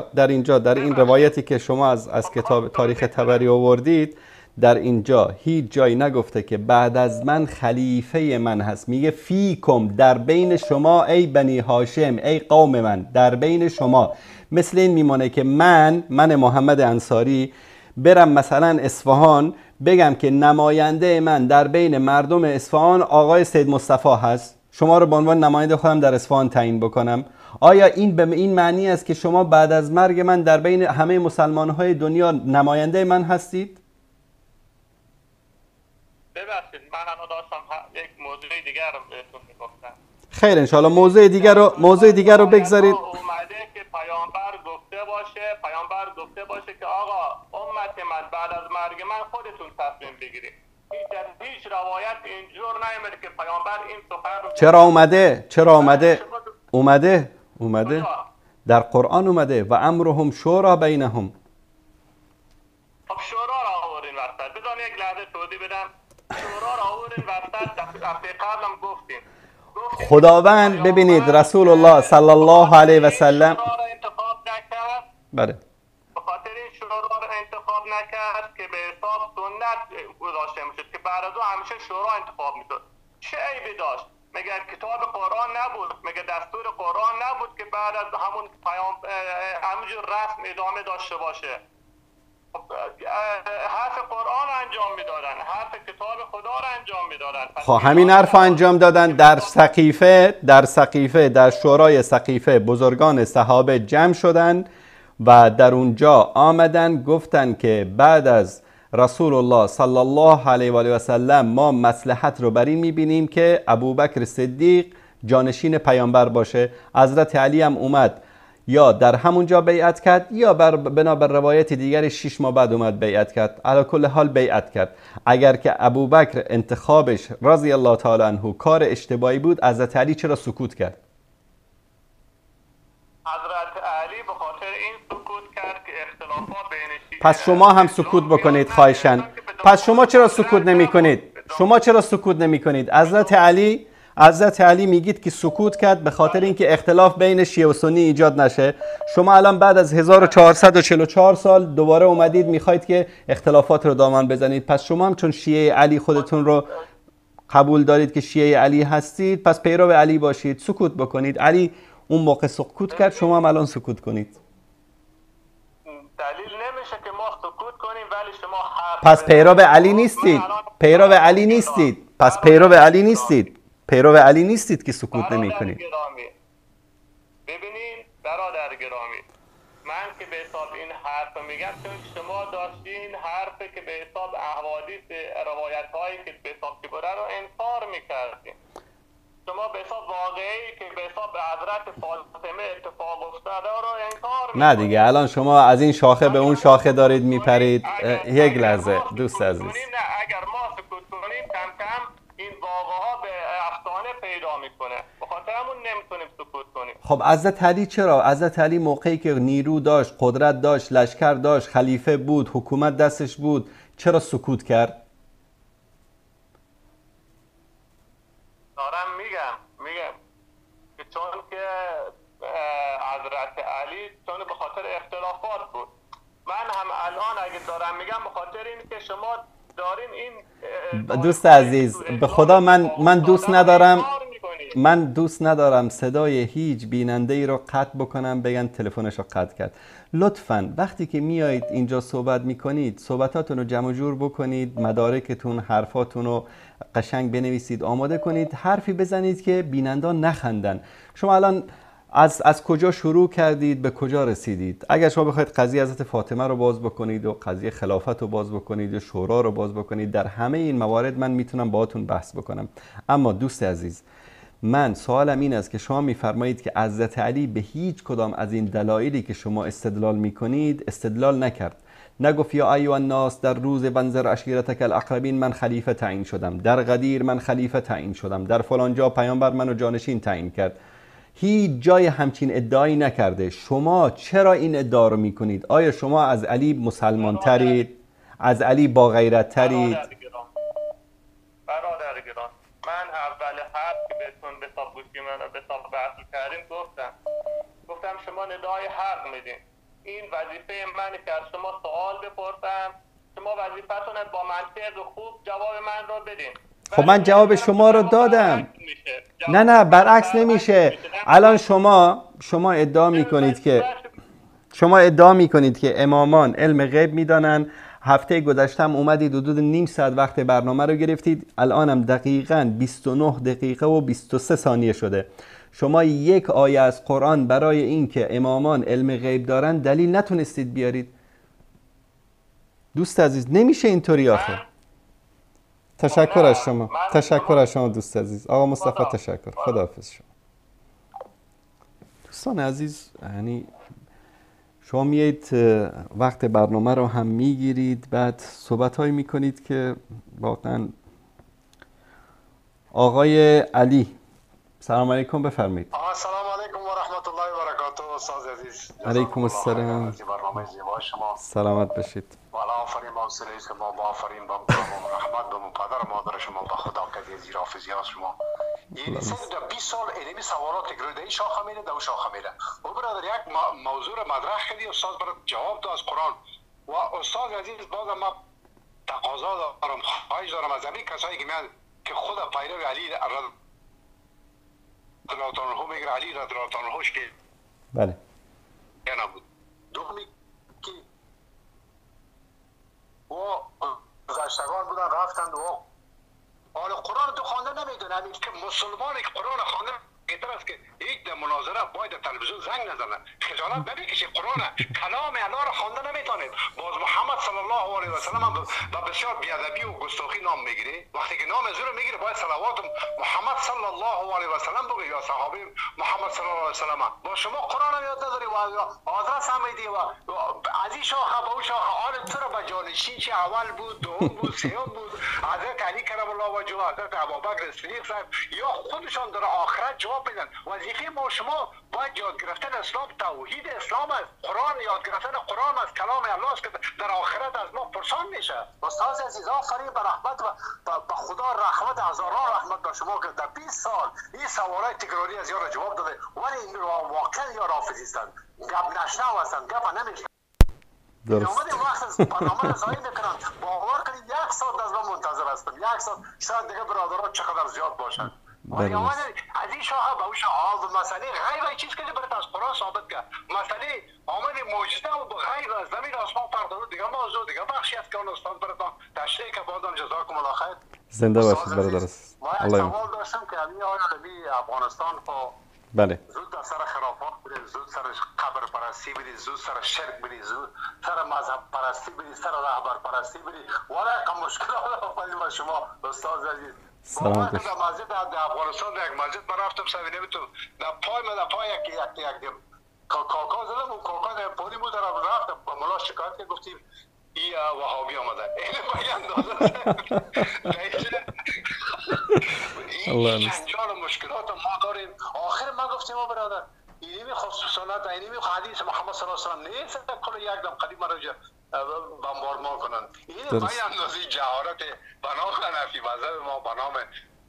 در این روایتی که شما از کتاب تاریخ طبری آوردید، در اینجا هیچ جایی نگفته که بعد از من خلیفه من هست. میگه فیکم، در بین شما ای بنی هاشم، ای قوم من، در بین شما. مثل این میمانه که من محمد انصاری برم مثلا اصفهان بگم که نماینده من در بین مردم اصفهان آقای سید مصطفی هست، شما رو به عنوان نماینده خودم در اصفهان تعیین بکنم. آیا این به این معنی است که شما بعد از مرگ من در بین همه مسلمان‌های دنیا نماینده من هستید؟ ببخشید من الان داشتم یک موضوع دیگر رو بهتون میگفتم. خیر انشاءالله موضوع دیگر رو بگذارید. اومده که پیامبر گفته باشه که آقا امت من بعد از مرگ من خودتون تصمیم بگیرید. هیچ روایت اینجور نیامده که پیامبر این سخن رو. چرا اومده؟ اومده در قرآن اومده و امرهم شورا بینهم. خب شورا را آورین وسط. بذار یک لحظه توضیح بدم. شورا را آورین وسط، دفعه قبلم گفتیم. خداوند ببینید رسول الله صلی الله علیه و سلم انتخاب نکرد. بله. به خاطر این شورا را انتخاب نکرد که به حساب سنت گذاشته میشد که بعد از او همیشه شورا انتخاب میشد. چه عیبی داشت؟ مگر کتاب قرآن نبود؟ مگر دستور قرآن نبود که بعد از همون پیام همونجور رسم ادامه داشته باشه؟ حرف قرآن انجام میدادن، حرف کتاب خدا رو انجام میدادن. خب همین حرف انجام دادن در سقیفه، در شورای سقیفه بزرگان صحابه جمع شدن و در اونجا آمدن گفتن که بعد از رسول الله صلی الله علیه و آله و سلم ما مصلحت رو بر این میبینیم که ابوبکر صدیق جانشین پیامبر باشه. حضرت علی هم اومد یا در همونجا بیعت کرد یا بنابر روایت دیگر 6 ماه بعد اومد بیعت کرد. علی کل حال بیعت کرد. اگر که ابوبکر انتخابش رضی الله تعالی عنه کار اشتباهی بود، حضرت علی چرا سکوت کرد؟ حضرت علی به خاطر این سکوت کرد که اختلافات بین شیعه. پس شما هم سکوت بکنید خواهشاً. پس شما چرا سکوت نمی کنید؟ شما چرا سکوت نمی کنید؟ حضرت علی میگید که سکوت کرد به خاطر اینکه اختلاف بین شیعه و سنی ایجاد نشه. شما الان بعد از 1444 سال دوباره اومدید میخواید که اختلافات رو دامن بزنید. پس شما هم چون شیعه علی خودتون رو قبول دارید که شیعه علی هستید، پس پیرو علی باشید، سکوت بکنید. علی اون موقع سکوت کرد، شما هم الان سکوت کنید. دلیل نمیشه که ما سکوت کنیم ولی شما حرف. پس پیرو علی نیستید. پیرو علی نیستید. پس پیرو علی نیستید. پیرو علی نیستید که سکوت نمی کنید. ببینین برادر گرامی، من که به حساب این حرف میگم، چون شما داشتین حرفی که به حساب احادیث روایت هایی که به حساب که بوده رو انکار میکردین. شما به حساب واقعی که به حساب حضرت فاطمه اتفاق افتاده رو انکار میکنید. نه دیگه الان شما از این شاخه به اون شاخه دارید میپرید. یک لحظه دوست عزیز، نه اگر ما سکوت کنیم کم کم این واقعه ها به افسانه پیدا میکنه، به خاطر همون نمیتونیم سکوت کنیم. خب حضرت علی چرا؟ حضرت علی موقعی که نیرو داشت، قدرت داشت، لشکر داشت، خلیفه بود، حکومت دستش بود، چرا سکوت کرد؟ دارم میگم که چون که حضرت علی چون به خاطر اختلافات بود. من هم الان اگه دارم میگم به خاطر این که شما دارین این دوست عزیز، به خدا من دوست ندارم، من دوست ندارم صدای هیچ بیننده ای رو قطع بکنم بگن تلفنش رو قطع کرد. لطفاً وقتی که میایید اینجا صحبت میکنید صحبتاتون رو جمع جور بکنید، مدارکتون، حرفاتون رو قشنگ بنویسید، آماده کنید، حرفی بزنید که بینندان نخندن. شما الان از کجا شروع کردید به کجا رسیدید؟ اگر شما بخواید قضیه حضرت فاطمه رو باز بکنید و قضیه خلافت رو باز بکنید و شورا رو باز بکنید، در همه این موارد من میتونم باهاتون بحث بکنم. اما دوست عزیز، من سوالم این است که شما میفرمایید که حضرت علی به هیچ کدام از این دلایلی که شما استدلال میکنید استدلال نکرد. نگفت یا ایها الناس در روز ونذر عشیرتک الاقربین من خلیفه تعیین شدم، در غدیر من خلیفه تعیین شدم، در فلان جا پیامبر منو جانشین تعیین کرد. هیچ جای همچین ادعایی نکرده. شما چرا این ادعا رو میکنید؟ آیا شما از علی مسلمان ترید؟ از علی با غیرت ترید؟ برادر گران، من اول حرف که بهتون به حساب گوشی من به حساب بحث کردیم گفتم شما ندای حق میدین. این وظیفه منه که از شما سوال بپرسم، شما وظیفتون با منطق خوب جواب من رو بدین. خب من جواب شما رو دادم. نه برعکس نمیشه. الان شما ادعا میکنید که امامان علم غیب میدانن. هفته گذشتم اومدید حدود نیم ساعت وقت برنامه رو گرفتید، الانم دقیقاً 29 دقیقه و 23 ثانیه شده. شما یک آیه از قرآن برای اینکه امامان علم غیب دارن دلیل نتونستید بیارید. دوست عزیز نمیشه اینطوری آخه. تشکر از شما، تشکر از شما دوست عزیز. آقا مصطفی تشکر، خداحافظ شما. دوستان عزیز، یعنی شما میایید وقت برنامه رو هم میگیرید، بعد صحبت هایی میکنید که واقعا. آقای علی سلام علیکم، بفرمایید. سلام علیکم و رحمت الله و برکاته استاد عزیز. علیکم السلام. برنامه زیبا شما. سلامت باشید. والا آفرین با حوصله شما، با آفرین با رحمت به پدر و مادر شما، با خدا که زیر حافظی شما. یعنی 20 سال علمی سوالات تکراری این شاخه میره دو شاخه میره. و برادر یک موضوع مطرح کردی استاد برات جواب داد از قرآن. و استاد عزیز باز ما تقاضا دارم، خواهش دارم از همین کسایی که میان که خود پیرو علی رضی الله عنه میگه، علی رضی الله عنه که بله نبود. دومی که و گذشتگان بودن رفتند و حالا قرآن تو خوانده نمیدونه. همین که مسلمان که قرآن خوانده بهتر است که هیچ در مناظره باید در تلویزیون زنگ نزنه، خجالت نمیکشه. قرآن کلام الله را خوانده نمیتونید. باز محمد صلی الله علیه و سلم هم با بسیار بیادبی و گستاخی نام میگیره. وقتی که نام از او رو میگیره باید صلوات محمد صلی الله علیه و سلم بگه یا صحابه محمد صلی الله علیه و سلم. با شما قرآن هم یاد نداری و آدرس هم میدی و از این شاخه به اون شاخه. آن تو رو به جانشین چه اول بود، دوم بود، سوم بود، حضرت علی کرم الله وجهه، حضرت ابوبکر صدیق صاحب یا خودشان در آخرت جواب میدن. وظیفه ما شما باید یاد گرفتن اسلام، توحید اسلام است، قرآن یاد گرفتن قرآن است، کلام الله است که در آخرت از ما پرسان میشه. استاد عزیز آفرین به رحمت و به خدا رحمت، هزاران رحمت به شما که در 20 سال این سوالای تکراری از یار جواب داده. ولی این واقعا یا رافضی هستند، گپ نشنو هستند، گپ نمیشنوند. درست. اومدیم وقت از برنامه رو ضایع میکنن. باور کنید یک ساعت از من منتظر هستم، یک ساعت. شاید دیگه برادرها چقدر زیاد باشند. ولی از این شاخه به اون شاخه و مسئله غیب چیز که برات از قرآن ثابت کرد. مسئله آمد معجزه و غیب از زمین آسمان فرق داره، دیگه موضوع دیگه بخشی است که اون استاد براتون تشریح که بازم جزاکم الله خیر. زنده باشید برادر عزیز. الله سوال داشتم که همین آیا افغانستان خو بله زود در سر خرافات بوده، زود سر قبر پرستی پرستی بری، زود سر شرک بری، زود سر مذهب پرستی بری، سر رهبر پرستی بری. والا یک مشکل آفرین شما استاد عزیز. سلام. در مسجد در افغانستان در یک مسجد من رفتم سوینه بتو در پای من در پای یک یک یک کاکا زدم و کاکا در پولی بود رفتم با ملا شکایت که گفتیم ای وهابی آمده. اینو به اندازه این جنجال و مشکلات ما داریم. آخر ما گفتیم ما برادر اینمی خصوصانات اینمی حدیث محمد صلی الله علیه و سلم نیست کل یک دم قدیم ما را بمبارمان کنند. این به اندازه جهالت بنا حنفی مذهب ما به نام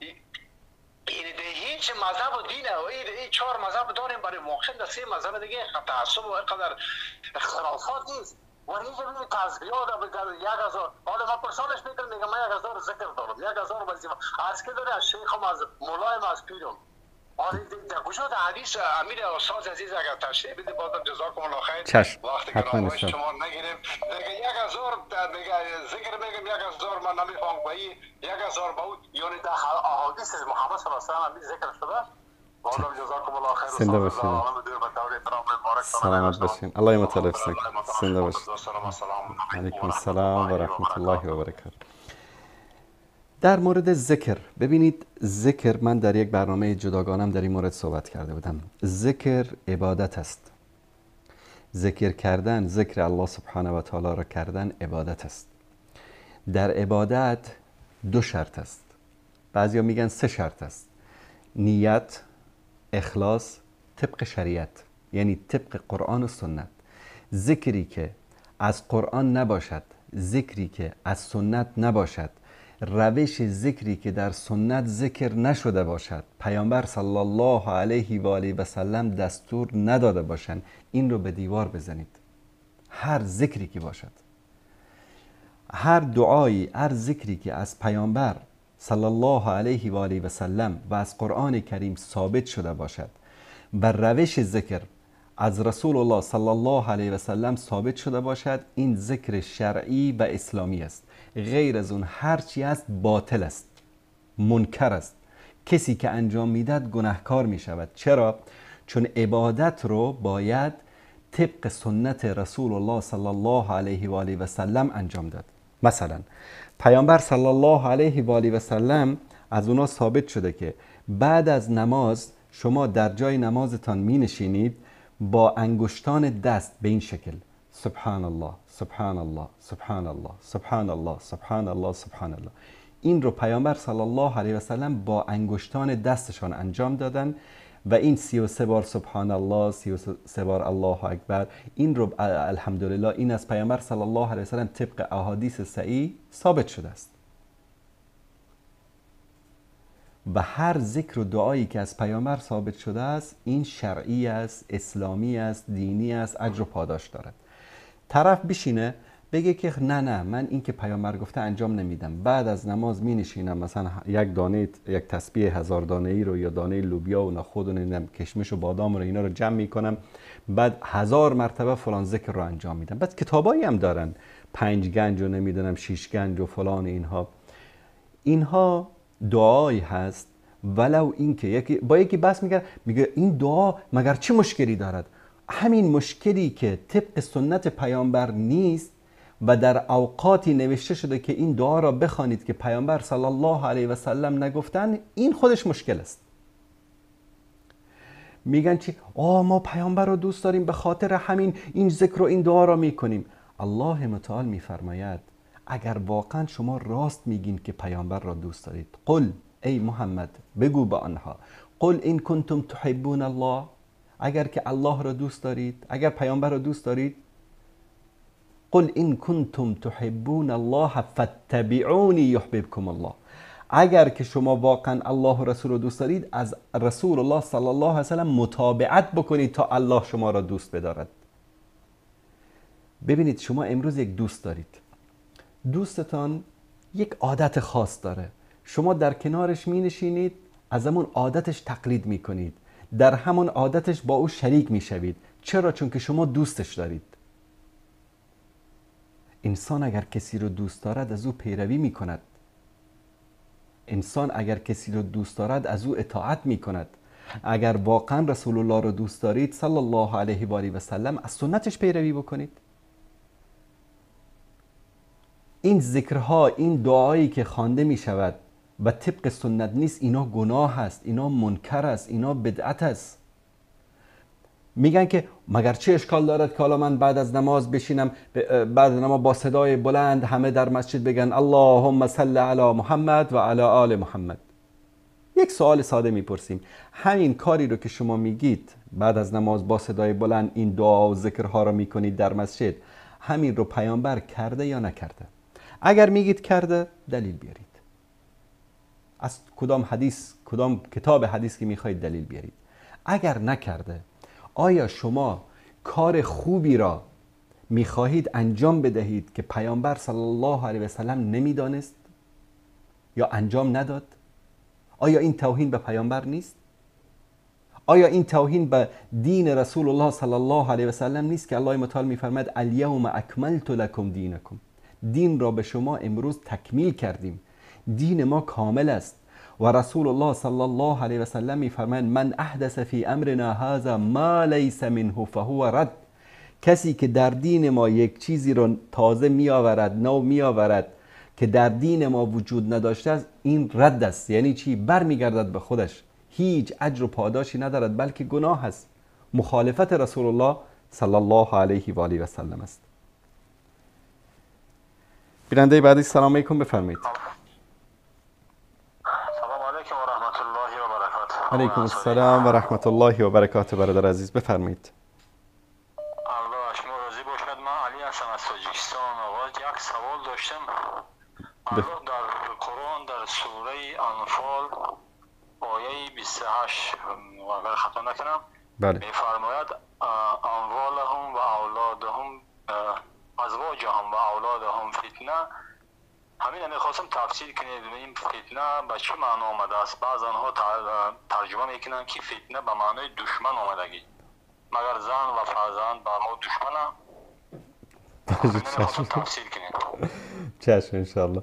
این هیچ مذهب و دینه و این چهار مذهب داریم برای واقعا در سه مذهب دیگه تعصب و اینقدر اختلافات نیست. و اینجا ببینید تسبیحات یک هزار، حالا من پرسانش میکنم میگم من 1000 ذکر دارم، 1000 وظیفه از که داره، از شیخم، از مولایم، از پیرم. آره در کجا در حدیث امیر استاد عزیز اگر تشریح بده بازم جزاکم الله خیر. چشم. وقتی که شما نگیریم دیگه 1000 دیگه ذکر میگم 1000 من نمیفهم با این 1000 با اون، یعنی در احادیث محمد صلی الله علیه و آله ذکر شده. بازم جزاکم الله خیر. زنده باشین. سلامت باشین. الله متعال حفظ. زنده باشین. علیکم السلام و رحمت الله و برکاته. در مورد ذکر ببینید، ذکر من در یک برنامه جداگانم در این مورد صحبت کرده بودم. ذکر عبادت است. ذکر کردن، ذکر الله سبحانه و تعالی را کردن عبادت است. در عبادت دو شرط است، بعضیا میگن سه شرط است: نیت، اخلاص، طبق شریعت، یعنی طبق قرآن و سنت. ذکری که از قرآن نباشد، ذکری که از سنت نباشد، روش ذکری که در سنت ذکر نشده باشد، پیامبر صلی الله علیه و آله و سلم دستور نداده باشند، این رو به دیوار بزنید. هر ذکری که باشد، هر دعایی، هر ذکری که از پیامبر صلی الله علیه و آله و سلم و از قرآن کریم ثابت شده باشد و روش ذکر از رسول الله صلی الله علیه و سلم ثابت شده باشد، این ذکر شرعی و اسلامی است. غیر از اون هرچی است باطل است، منکر است. کسی که انجام میداد گناهکار میشود. چرا؟ چون عبادت رو باید طبق سنت رسول الله صلی الله علیه و آله و سلم انجام داد. مثلا پیامبر صلی الله علیه و آله و سلم از اونا ثابت شده که بعد از نماز شما در جای نمازتان می نشینید با انگشتان دست به این شکل سبحان الله سبحان الله سبحان الله سبحان الله سبحان الله سبحان الله. این رو پیامبر صلی الله علیه و سلم با انگشتان دستشان انجام دادن و این 33 بار سبحان الله، 33 بار الله اکبر، این رو الحمدلله این از پیامبر صلی الله علیه و سلم طبق احادیث صحیح ثابت شده است. و هر ذکر و دعایی که از پیامبر ثابت شده است این شرعی است، اسلامی است، دینی است، اجر و پاداش دارد. طرف بشینه بگه که نه نه من این که پیامبر گفته انجام نمیدم، بعد از نماز می نشینم مثلا یک دانه، یک تسبیح 1000 دانه ای رو یا دانه لوبیا و نخود و نمیدونم کشمش و بادام رو اینا رو جمع میکنم، بعد 1000 مرتبه فلان ذکر رو انجام میدم. بعد کتابایی هم دارن، 5 گنج و نمیدونم 6 گنج و فلان، اینها دعایی هست. ولو اینکه یکی با یکی بحث میگه، میگه این دعا مگر چه مشکلی دارد؟ همین مشکلی که طبق سنت پیامبر نیست و در اوقاتی نوشته شده که این دعا را بخوانید که پیامبر صلی الله علیه و سلم نگفتن، این خودش مشکل است. میگن چی؟ ما پیامبر رو دوست داریم به خاطر همین این ذکر و این دعا را میکنیم. الله متعال میفرماید اگر واقعا شما راست میگین که پیامبر را دوست دارید، قل ای محمد بگو به آنها، قل این کنتم تحبون الله، اگر که الله را دوست دارید، اگر پیامبر را دوست دارید، قل این کنتم تحبون الله فاتبعونی یحببکم الله، اگر که شما واقعا الله و رسول را دوست دارید از رسول الله صلی الله علیه و سلم متابعت بکنید تا الله شما را دوست بدارد. ببینید شما امروز یک دوست دارید، دوستتان یک عادت خاص داره، شما در کنارش می نشینید، از همون عادتش تقلید می کنید، در همون عادتش با او شریک می شوید. چرا؟ چون که شما دوستش دارید. انسان اگر کسی رو دوست دارد از او پیروی می کند. انسان اگر کسی رو دوست دارد از او اطاعت می کند. اگر واقعا رسول الله رو دوست دارید صلی الله علیه و آله و سلم، از سنتش پیروی بکنید. این ذکرها، این دعایی که خوانده می شود و طبق سنت نیست، اینا گناه است، اینا منکر است، اینا بدعت است. میگن که مگر چه اشکال دارد که حالا من بعد از نماز بشینم، بعد از نماز با صدای بلند همه در مسجد بگن اللهم صل علی محمد و علی آل محمد. یک سوال ساده میپرسیم، همین کاری رو که شما میگید بعد از نماز با صدای بلند این دعا و ذکرها رو میکنید در مسجد، همین رو پیامبر کرده یا نکرده؟ اگر میگید کرده، دلیل بیارید. از کدام حدیث، کدام کتاب حدیث که میخواید دلیل بیارید. اگر نکرده، آیا شما کار خوبی را میخواهید انجام بدهید که پیامبر صلی الله علیه و سلم نمیدانست یا انجام نداد؟ آیا این توهین به پیامبر نیست؟ آیا این توهین به دین رسول الله صلی الله علیه و سلم نیست که الله متعال میفرماید الیوم اکملت لکم دینکم، دین را به شما امروز تکمیل کردیم، دین ما کامل است. و رسول الله صلی الله علیه و سلم میفرمایند من احدث فی امرنا هذا ما لیس منه فهو رد. کسی که در دین ما یک چیزی را تازه میآورد، نو میآورد که در دین ما وجود نداشته است، این رد است. یعنی چی؟ برمیگردد به خودش، هیچ اجر و پاداشی ندارد، بلکه گناه است، مخالفت رسول الله صلی الله علیه و آله و سلم است. بیننده بعدی، سلام علیکم، بفرمایید. سلام علیکم و رحمت الله و برکاته. علیکم السلام و رحمت الله و برکاته. برادر عزیز بفرمایید. الله شما راضی باشد. من علی هستم از تاجیکستان. آقا یک سوال داشتم. الله در قرآن در سوره انفال آیه 28 اگر خطا نکنم، بله، میفرماید اموالهم و اولادهم ازواجهم و اولادهم فتنه. همین میخواستم تفسیر کنید این فتنه به چه معنا آمده است. بعض آنها ترجمه میکنن که فتنه به معنای دشمن آمدگی، مگر زن و فرزند به ما دشمنم؟ میخواستم تفسیر کنید. چشم انشالله.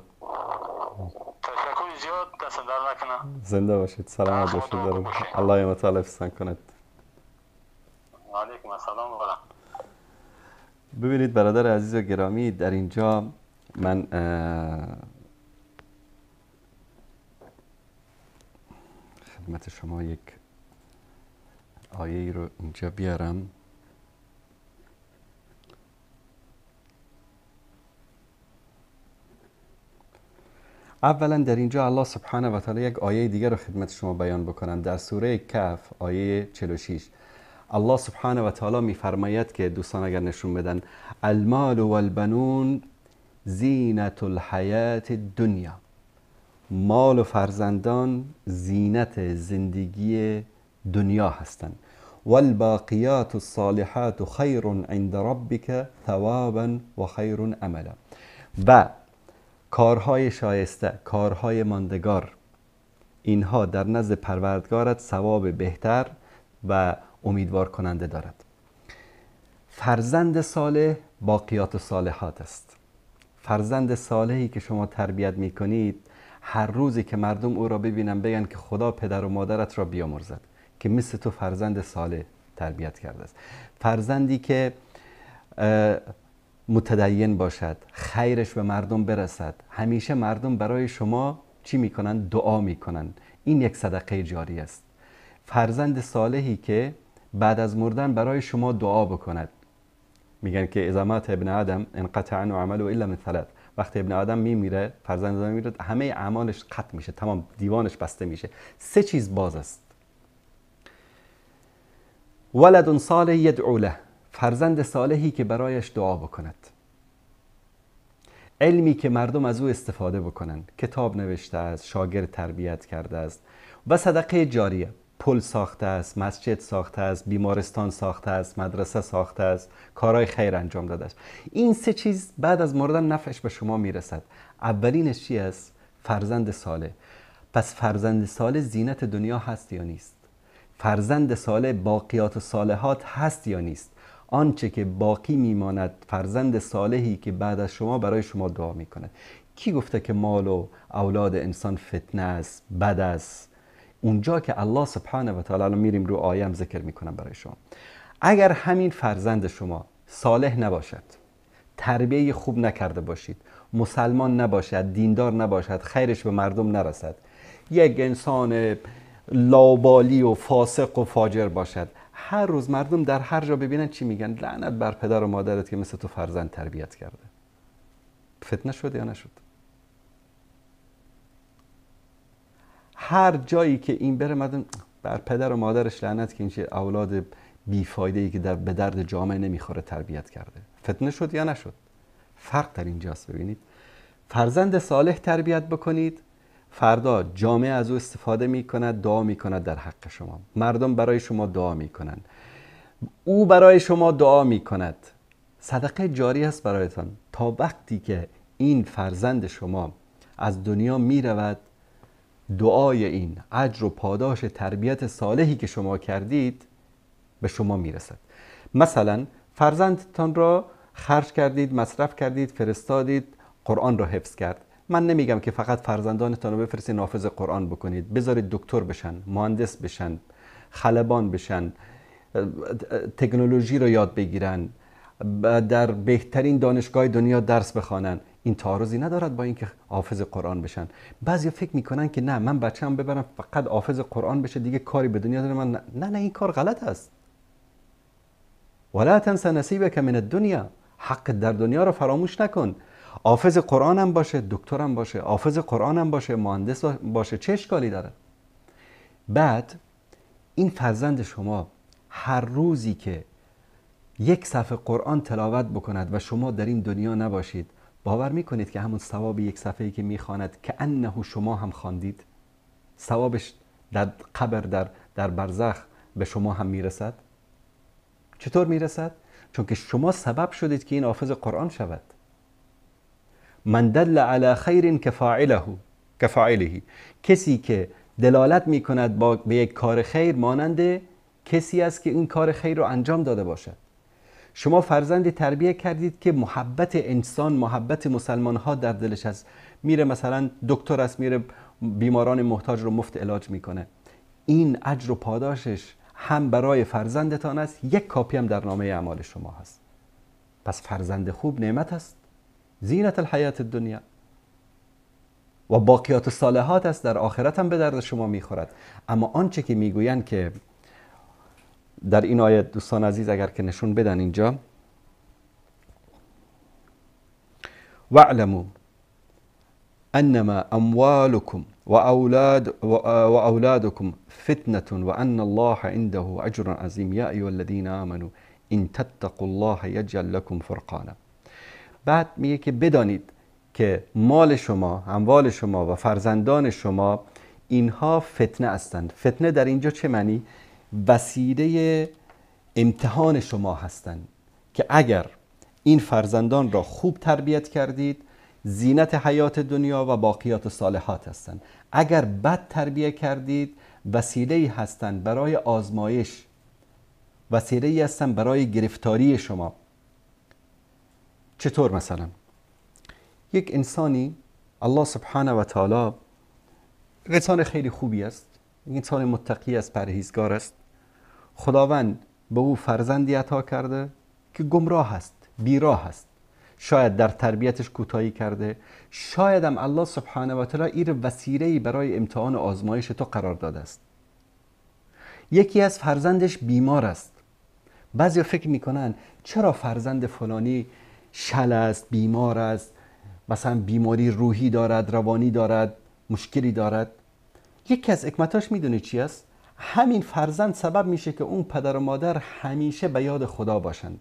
تشکر زیاد، دست در نکنه. زنده باشید، سلامت باشید. الله متعال حفظتان کند. علیکم السلام و رحمت. ببینید برادر عزیز و گرامی، در اینجا من خدمت شما یک آیه رو اینجا بیارم. اولا در اینجا الله سبحانه و تعالی یک آیه دیگر رو خدمت شما بیان بکنم. در سوره کهف آیه 46 الله سبحانه و تعالی میفرماید که دوستان اگر نشون بدن، المال والبنون زینت الحیات الدنیا، مال و فرزندان زینت زندگی دنیا هستند. والباقیات الصالحات خیر عند ربک ثوابا و خیر املا. و کارهای شایسته، کارهای ماندگار، اینها در نزد پروردگارت ثواب بهتر و امیدوار کننده دارد. فرزند صالح باقیات صالحات است. فرزند صالحی که شما تربیت میکنید، هر روزی که مردم او را ببینن بگن که خدا پدر و مادرت را بیامرزد که مثل تو فرزند صالح تربیت کرده است. فرزندی که متدین باشد، خیرش به مردم برسد، همیشه مردم برای شما چی میکنن؟ دعا میکنن. این یک صدقه جاری است. فرزند صالحی که بعد از مردن برای شما دعا بکند. میگن که اذا مات ابن آدم انقطع عنه عمله الا من ثلاث. وقتی ابن آدم میمیره، فرزند آدم میمیره، همه اعمالش قطع میشه، تمام دیوانش بسته میشه. سه چیز باز است. ولد صالح یدعو له، فرزند صالحی که برایش دعا بکند. علمی که مردم از او استفاده بکنند، کتاب نوشته است، شاگرد تربیت کرده است. و صدقه جاریه، پل ساخته است، مسجد ساخته است، بیمارستان ساخته است، مدرسه ساخته است، کارهای خیر انجام داده است. این سه چیز بعد از مردن نفعش به شما میرسد. اولینش چی است؟ فرزند صالح. پس فرزند صالح زینت دنیا هست یا نیست؟ فرزند صالح باقیات صالحات هست یا نیست؟ آنچه که باقی میماند، فرزند صالحی که بعد از شما برای شما دعا میکند. کی گفته که مال و اولاد انسان فتنه است، بد است؟ اونجا که الله سبحانه و تعالی، الان میریم رو آیم ذکر میکنم برای شما، اگر همین فرزند شما صالح نباشد، تربیه خوب نکرده باشید، مسلمان نباشد، دیندار نباشد، خیرش به مردم نرسد، یک انسان لاوبالی و فاسق و فاجر باشد، هر روز مردم در هر جا ببینن چی میگن؟ لعنت بر پدر و مادرت که مثل تو فرزند تربیت کرده. فتنه شد یا نشد؟ هر جایی که این بره مردم بر پدر و مادرش لعنت که این چه اولاد بیفایده ای که در به درد جامعه نمیخوره تربیت کرده. فتنه شد یا نشد؟ فرق در اینجاست. ببینید، فرزند صالح تربیت بکنید، فردا جامعه از او استفاده میکند، دعا میکند در حق شما، مردم برای شما دعا میکنند، او برای شما دعا میکند، صدقه جاری است برایتان. تا وقتی که این فرزند شما از دنیا میرود، دعای این اجر و پاداش تربیت صالحی که شما کردید به شما میرسد. مثلا فرزندتان را خرج کردید، مصرف کردید، فرستادید، قرآن را حفظ کرد. من نمیگم که فقط فرزندانتان رو بفرستید نافذ قرآن بکنید، بذارید دکتر بشن، مهندس بشن، خلبان بشن، تکنولوژی رو یاد بگیرن، در بهترین دانشگاه دنیا درس بخوانن. این تعارضی ندارد با اینکه حافظ قرآن بشن. بعضیا فکر میکنن که نه، من بچه‌م ببرم فقط حافظ قرآن بشه، دیگه کاری به دنیا داره. من نه نه، این کار غلط است. ولا تنس نصیبک من الدنیا، حق در دنیا رو فراموش نکن. حافظ قرآن هم باشه، دکتر هم باشه، حافظ قرآن هم باشه، مهندس باشه، چه اشکالی داره؟ بعد این فرزند شما هر روزی که یک صفحه قرآن تلاوت بکند و شما در این دنیا نباشید، باور میکنید که همون ثواب یک صفحه‌ای که میخواند که انه شما هم خواندید، ثوابش در قبر، در برزخ به شما هم میرسد؟ چطور میرسد؟ چون که شما سبب شدید که این حافظ قرآن شود. من دل علی خیر کفاعله، کسی که دلالت میکند به یک کار خیر مانند کسی است که این کار خیر رو انجام داده باشد. شما فرزندی تربیه کردید که محبت انسان، محبت مسلمان ها در دلش هست، میره مثلا دکتر است، میره بیماران محتاج رو مفت علاج میکنه. این اجر و پاداشش هم برای فرزندتان است، یک کاپی هم در نامه اعمال شما هست. پس فرزند خوب نعمت است، زینت الحیات الدنیا و باقیات الصالحات است، در آخرت هم به درد شما میخورد. اما آنچه که میگویند که در این آیه، دوستان عزیز اگر که نشون بدن اینجا، واعلموا انما اموالكم واولادكم فتنة وان الله عنده اجر عظیم یا ایها الذین آمنوا ان تتقوا الله یجعل لكم فرقانا. بعد میگه که بدانید که مال شما، اموال شما و فرزندان شما، اینها فتنه هستند. فتنه در اینجا چه معنی؟ وسیله امتحان شما هستند که اگر این فرزندان را خوب تربیت کردید، زینت حیات دنیا و باقیات صالحات هستند. اگر بد تربیت کردید، وسیله هستند برای آزمایش، وسیله هستند برای گرفتاری شما. چطور؟ مثلا یک انسانی، الله سبحانه و تعالی، انسان خیلی خوبی است، انسان متقی است، پرهیزگار است، خداوند به او فرزندی عطا کرده که گمراه است، بیراه است، شاید در تربیتش کوتاهی کرده، شاید هم الله سبحانه و تعالی این وسیله‌ای برای امتحان و آزمایش تو قرار داده است. یکی از فرزندش بیمار است. بعضیا فکر میکنن چرا فرزند فلانی شل است، بیمار است، مثلا بیماری روحی دارد، روانی دارد، مشکلی دارد. یکی از حکمتاش میدونی چی است؟ همین فرزند سبب میشه که اون پدر و مادر همیشه به یاد خدا باشند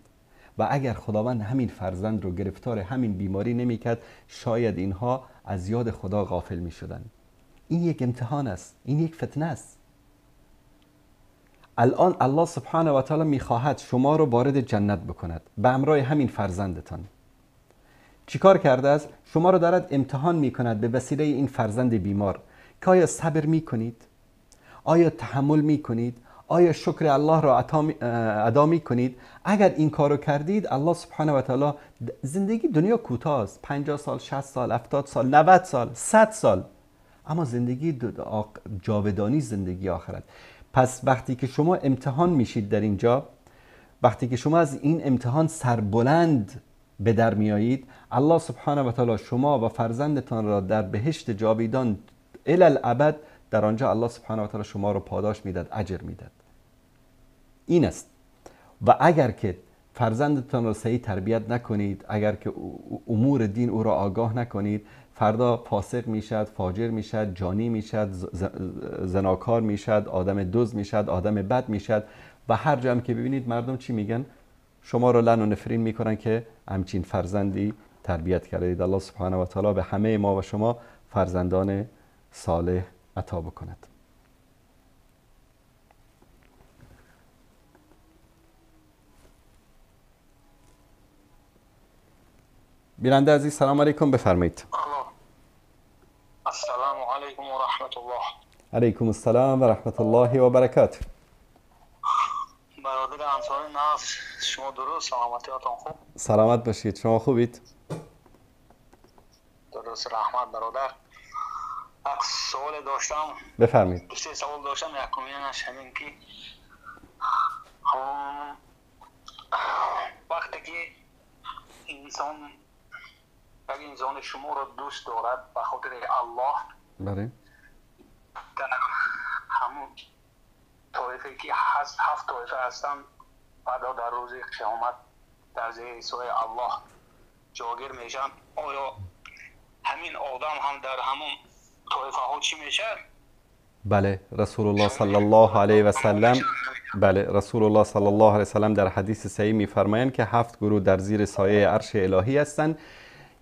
و اگر خداوند همین فرزند رو گرفتار همین بیماری نمیکرد، شاید اینها از یاد خدا غافل میشدند. این یک امتحان است، این یک فتنه است. الان الله سبحانه و تعالی میخواهد شما رو وارد جنت بکند به همراه همین فرزندتان. چیکار کرده است؟ شما رو دارد امتحان میکند به وسیله این فرزند بیمار که آیا صبر میکنید؟ آیا تحمل میکنید؟ آیا شکر الله را ادا میکنید؟ اگر این کارو کردید، الله سبحانه و تعالی، زندگی دنیا کوتاه است، 50 سال، 60 سال، 70 سال، 90 سال، 100 سال، اما زندگی جاودانی زندگی آخرت. پس وقتی که شما امتحان میشید در اینجا، وقتی که شما از این امتحان سربلند به در میایید، الله سبحانه و تعالی شما و فرزندتان را در بهشت جاویدان الی الابد، در آنجا الله سبحانه و تعالی شما را پاداش میداد، اجر میداد. این است. و اگر که فرزندتان را صحیح تربیت نکنید، اگر که امور دین او را آگاه نکنید، فردا فاسق میشد، فاجر میشد، جانی میشد، زناکار میشد، آدم دزد میشد، آدم بد میشد. و هر جا هم که ببینید مردم چی میگن؟ شما را لعن و نفرین میکنن که همچین فرزندی تربیت کردید. الله سبحانه و تعالی به همه ما و شما فرزندان صالح عطا بکند. بیننده عزیز سلام علیکم، بفرمایید. السلام علیکم و رحمت الله. علیکم السلام و رحمت الله و برکاته. برادر انصاری ناز، شما درست؟ سلامتیاتون خوب؟ سلامت باشید، شما خوبید؟ درست، رحمت برادر. یک سوال داشتم. بفرمایید. دو سه سوال داشتم. یکمینش همین که وقتی که انسان شما را دوست دارد به خاطر الله، بله، در همون طایفه که هست، 7 طایفه هستن، بعدا در روز قیامت در زیر سایه الله جاگیر میشن، آیا همین آدم هم در همون طایفه ها چی میشه؟ بله، رسول الله صلی الله علیه و سلم، بله، رسول الله صلی الله علیه و سلم در حدیث صحیح میفرمایند که 7 گروه در زیر سایه عرش الهی هستند.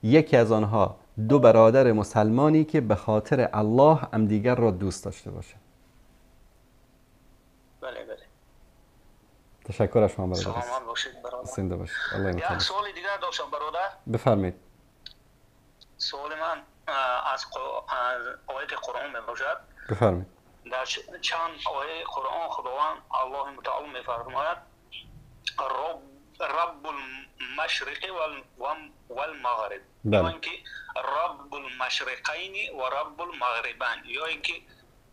یکی از آنها 2 برادر مسلمانی که به خاطر الله همدیگر را دوست داشته باشه. بله بله. تشکر از شما برادر. سلامت باشید برادر. زنده باشید. الله یک سوال دیگر داشتم برادر. بفرمایید. سوال من از آیت قرآن میباشد. بفرمایید. در چند آیه قرآن خداوند الله متعال میفرماید رب المشرق والمغرب، یا اینکه رب المشرقین و رب المغربین، یا اینکه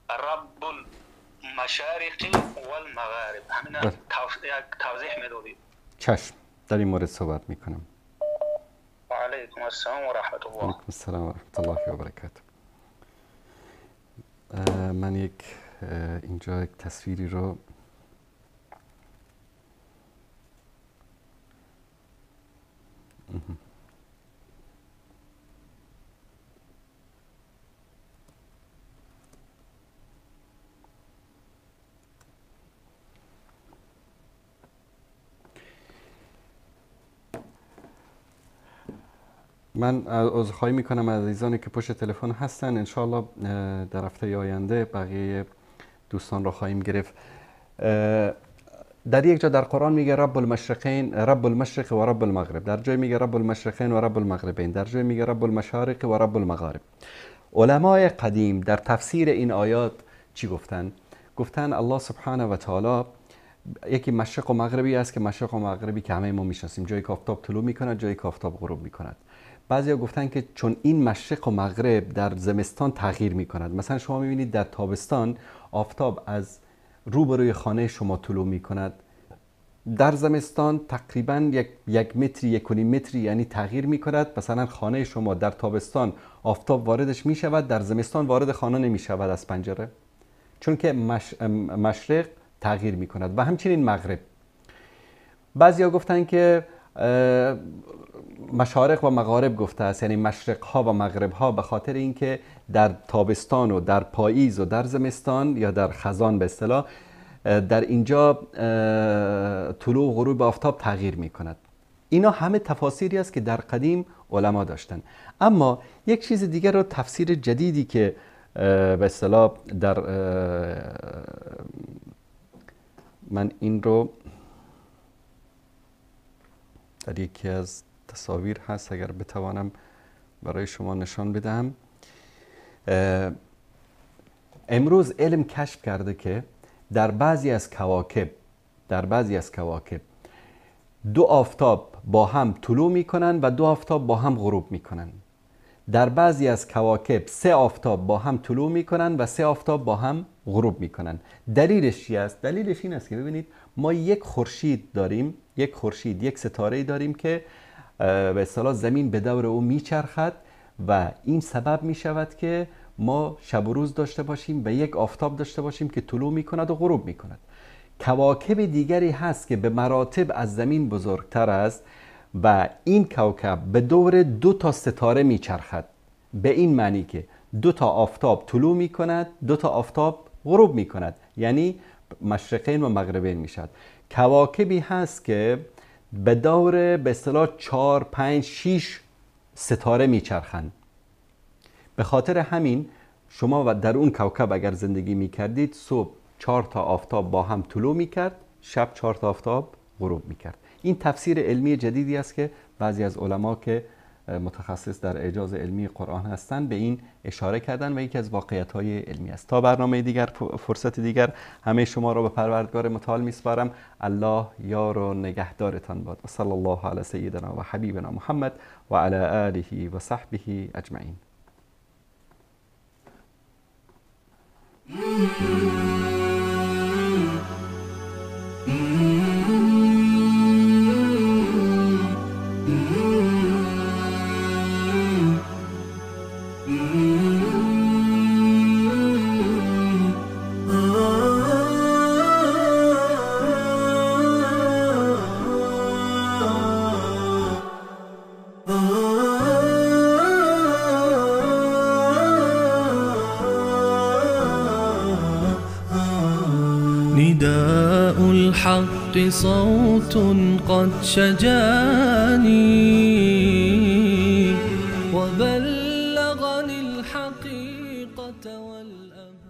رب المشارق والمغارب. همین یک توضیح میدادید. چشم، در این مورد صحبت میکنم. و علیکم السلام و رحمت الله. علیکم السلام و رحمت الله و برکاته. من یک اینجا یک تصویری رو من عذرخواهی میکنم از عزیزانی که پشت تلفن هستن. انشاءالله در هفته آینده بقیه دوستان را خواهیم گرفت. در یک جا در قرآن میگه رب المشرقین، رب المشرق و رب المغرب، در جای میگه رب المشرقین و رب المغربین، در جای میگه رب المشارق و رب المغارب. علمای قدیم در تفسیر این آیات چی گفتن؟ گفتن الله سبحانه و تعالی یکی مشرق و مغربی است که مشرق و مغربی که همه ما میشناسیم، جایی که آفتاب طلوع میکند، جایی که آفتاب غروب میکند. بعضیا گفتن که چون این مشرق و مغرب در زمستان تغییر میکند، مثلا شما میبینید در تابستان آفتاب از روبروی خانه شما طلوع میکند، در زمستان تقریبا یک متری، 1.5 متری یعنی تغییر میکند. مثلا خانه شما در تابستان آفتاب واردش میشود، در زمستان وارد خانه نمیشود از پنجره، چون که مشرق تغییر میکند و همچنین مغرب. بعضیا گفتن که مشارق و مغارب گفته است، یعنی مشرق ها و مغرب ها، به خاطر اینکه در تابستان و در پاییز و در زمستان یا در خزان به اصطلاح در اینجا طلوع و غروب آفتاب تغییر می کند. اینا همه تفاسیری است که در قدیم علما داشتن. اما یک چیز دیگر رو، تفسیر جدیدی که به اصطلاح در من این رو در یکی از تصاویر هست، اگر بتوانم برای شما نشان بدهم. امروز علم کشف کرده که در بعضی از کواکب، دو آفتاب با هم طلوع میکنن و دو آفتاب با هم غروب میکنن. در بعضی از کواکب 3 آفتاب با هم طلوع میکنن و 3 آفتاب با هم غروب میکنن. دلیلش چی است؟ دلیلش این است که ببینید ما یک خورشید داریم، یک خورشید، یک ستاره داریم که به اصطلاح زمین به دور او میچرخد و این سبب میشود که ما شب و روز داشته باشیم و یک آفتاب داشته باشیم که طلوع میکند و غروب میکند. کواکب دیگری هست که به مراتب از زمین بزرگتر است و این کوکب به دور 2 تا ستاره میچرخد، به این معنی که 2 تا آفتاب طلوع میکند، 2 تا آفتاب غروب میکند، یعنی مشرقین و مغربین میشد. کواکبی هست که به دور به اصطلاح 4 5 6 ستاره میچرخند. به خاطر همین شما و در اون کوکب اگر زندگی میکردید، صبح 4 تا آفتاب با هم طلوع میکرد، شب 4 تا آفتاب غروب میکرد. این تفسیر علمی جدیدی است که بعضی از علما که متخصص در اعجاز علمی قرآن هستند به این اشاره کردن و یکی از واقعیت‌های علمی است. تا برنامه دیگر، فرصت دیگر، همه شما را به پروردگار متعال میسپارم. الله یار و نگهدارتان باد. و صلی الله علی سیدنا و حبیبنا محمد و علی آله و صحبه اجمعین. نداء الحق صوت قد شجاني وبلغني الحقيقة والأمان.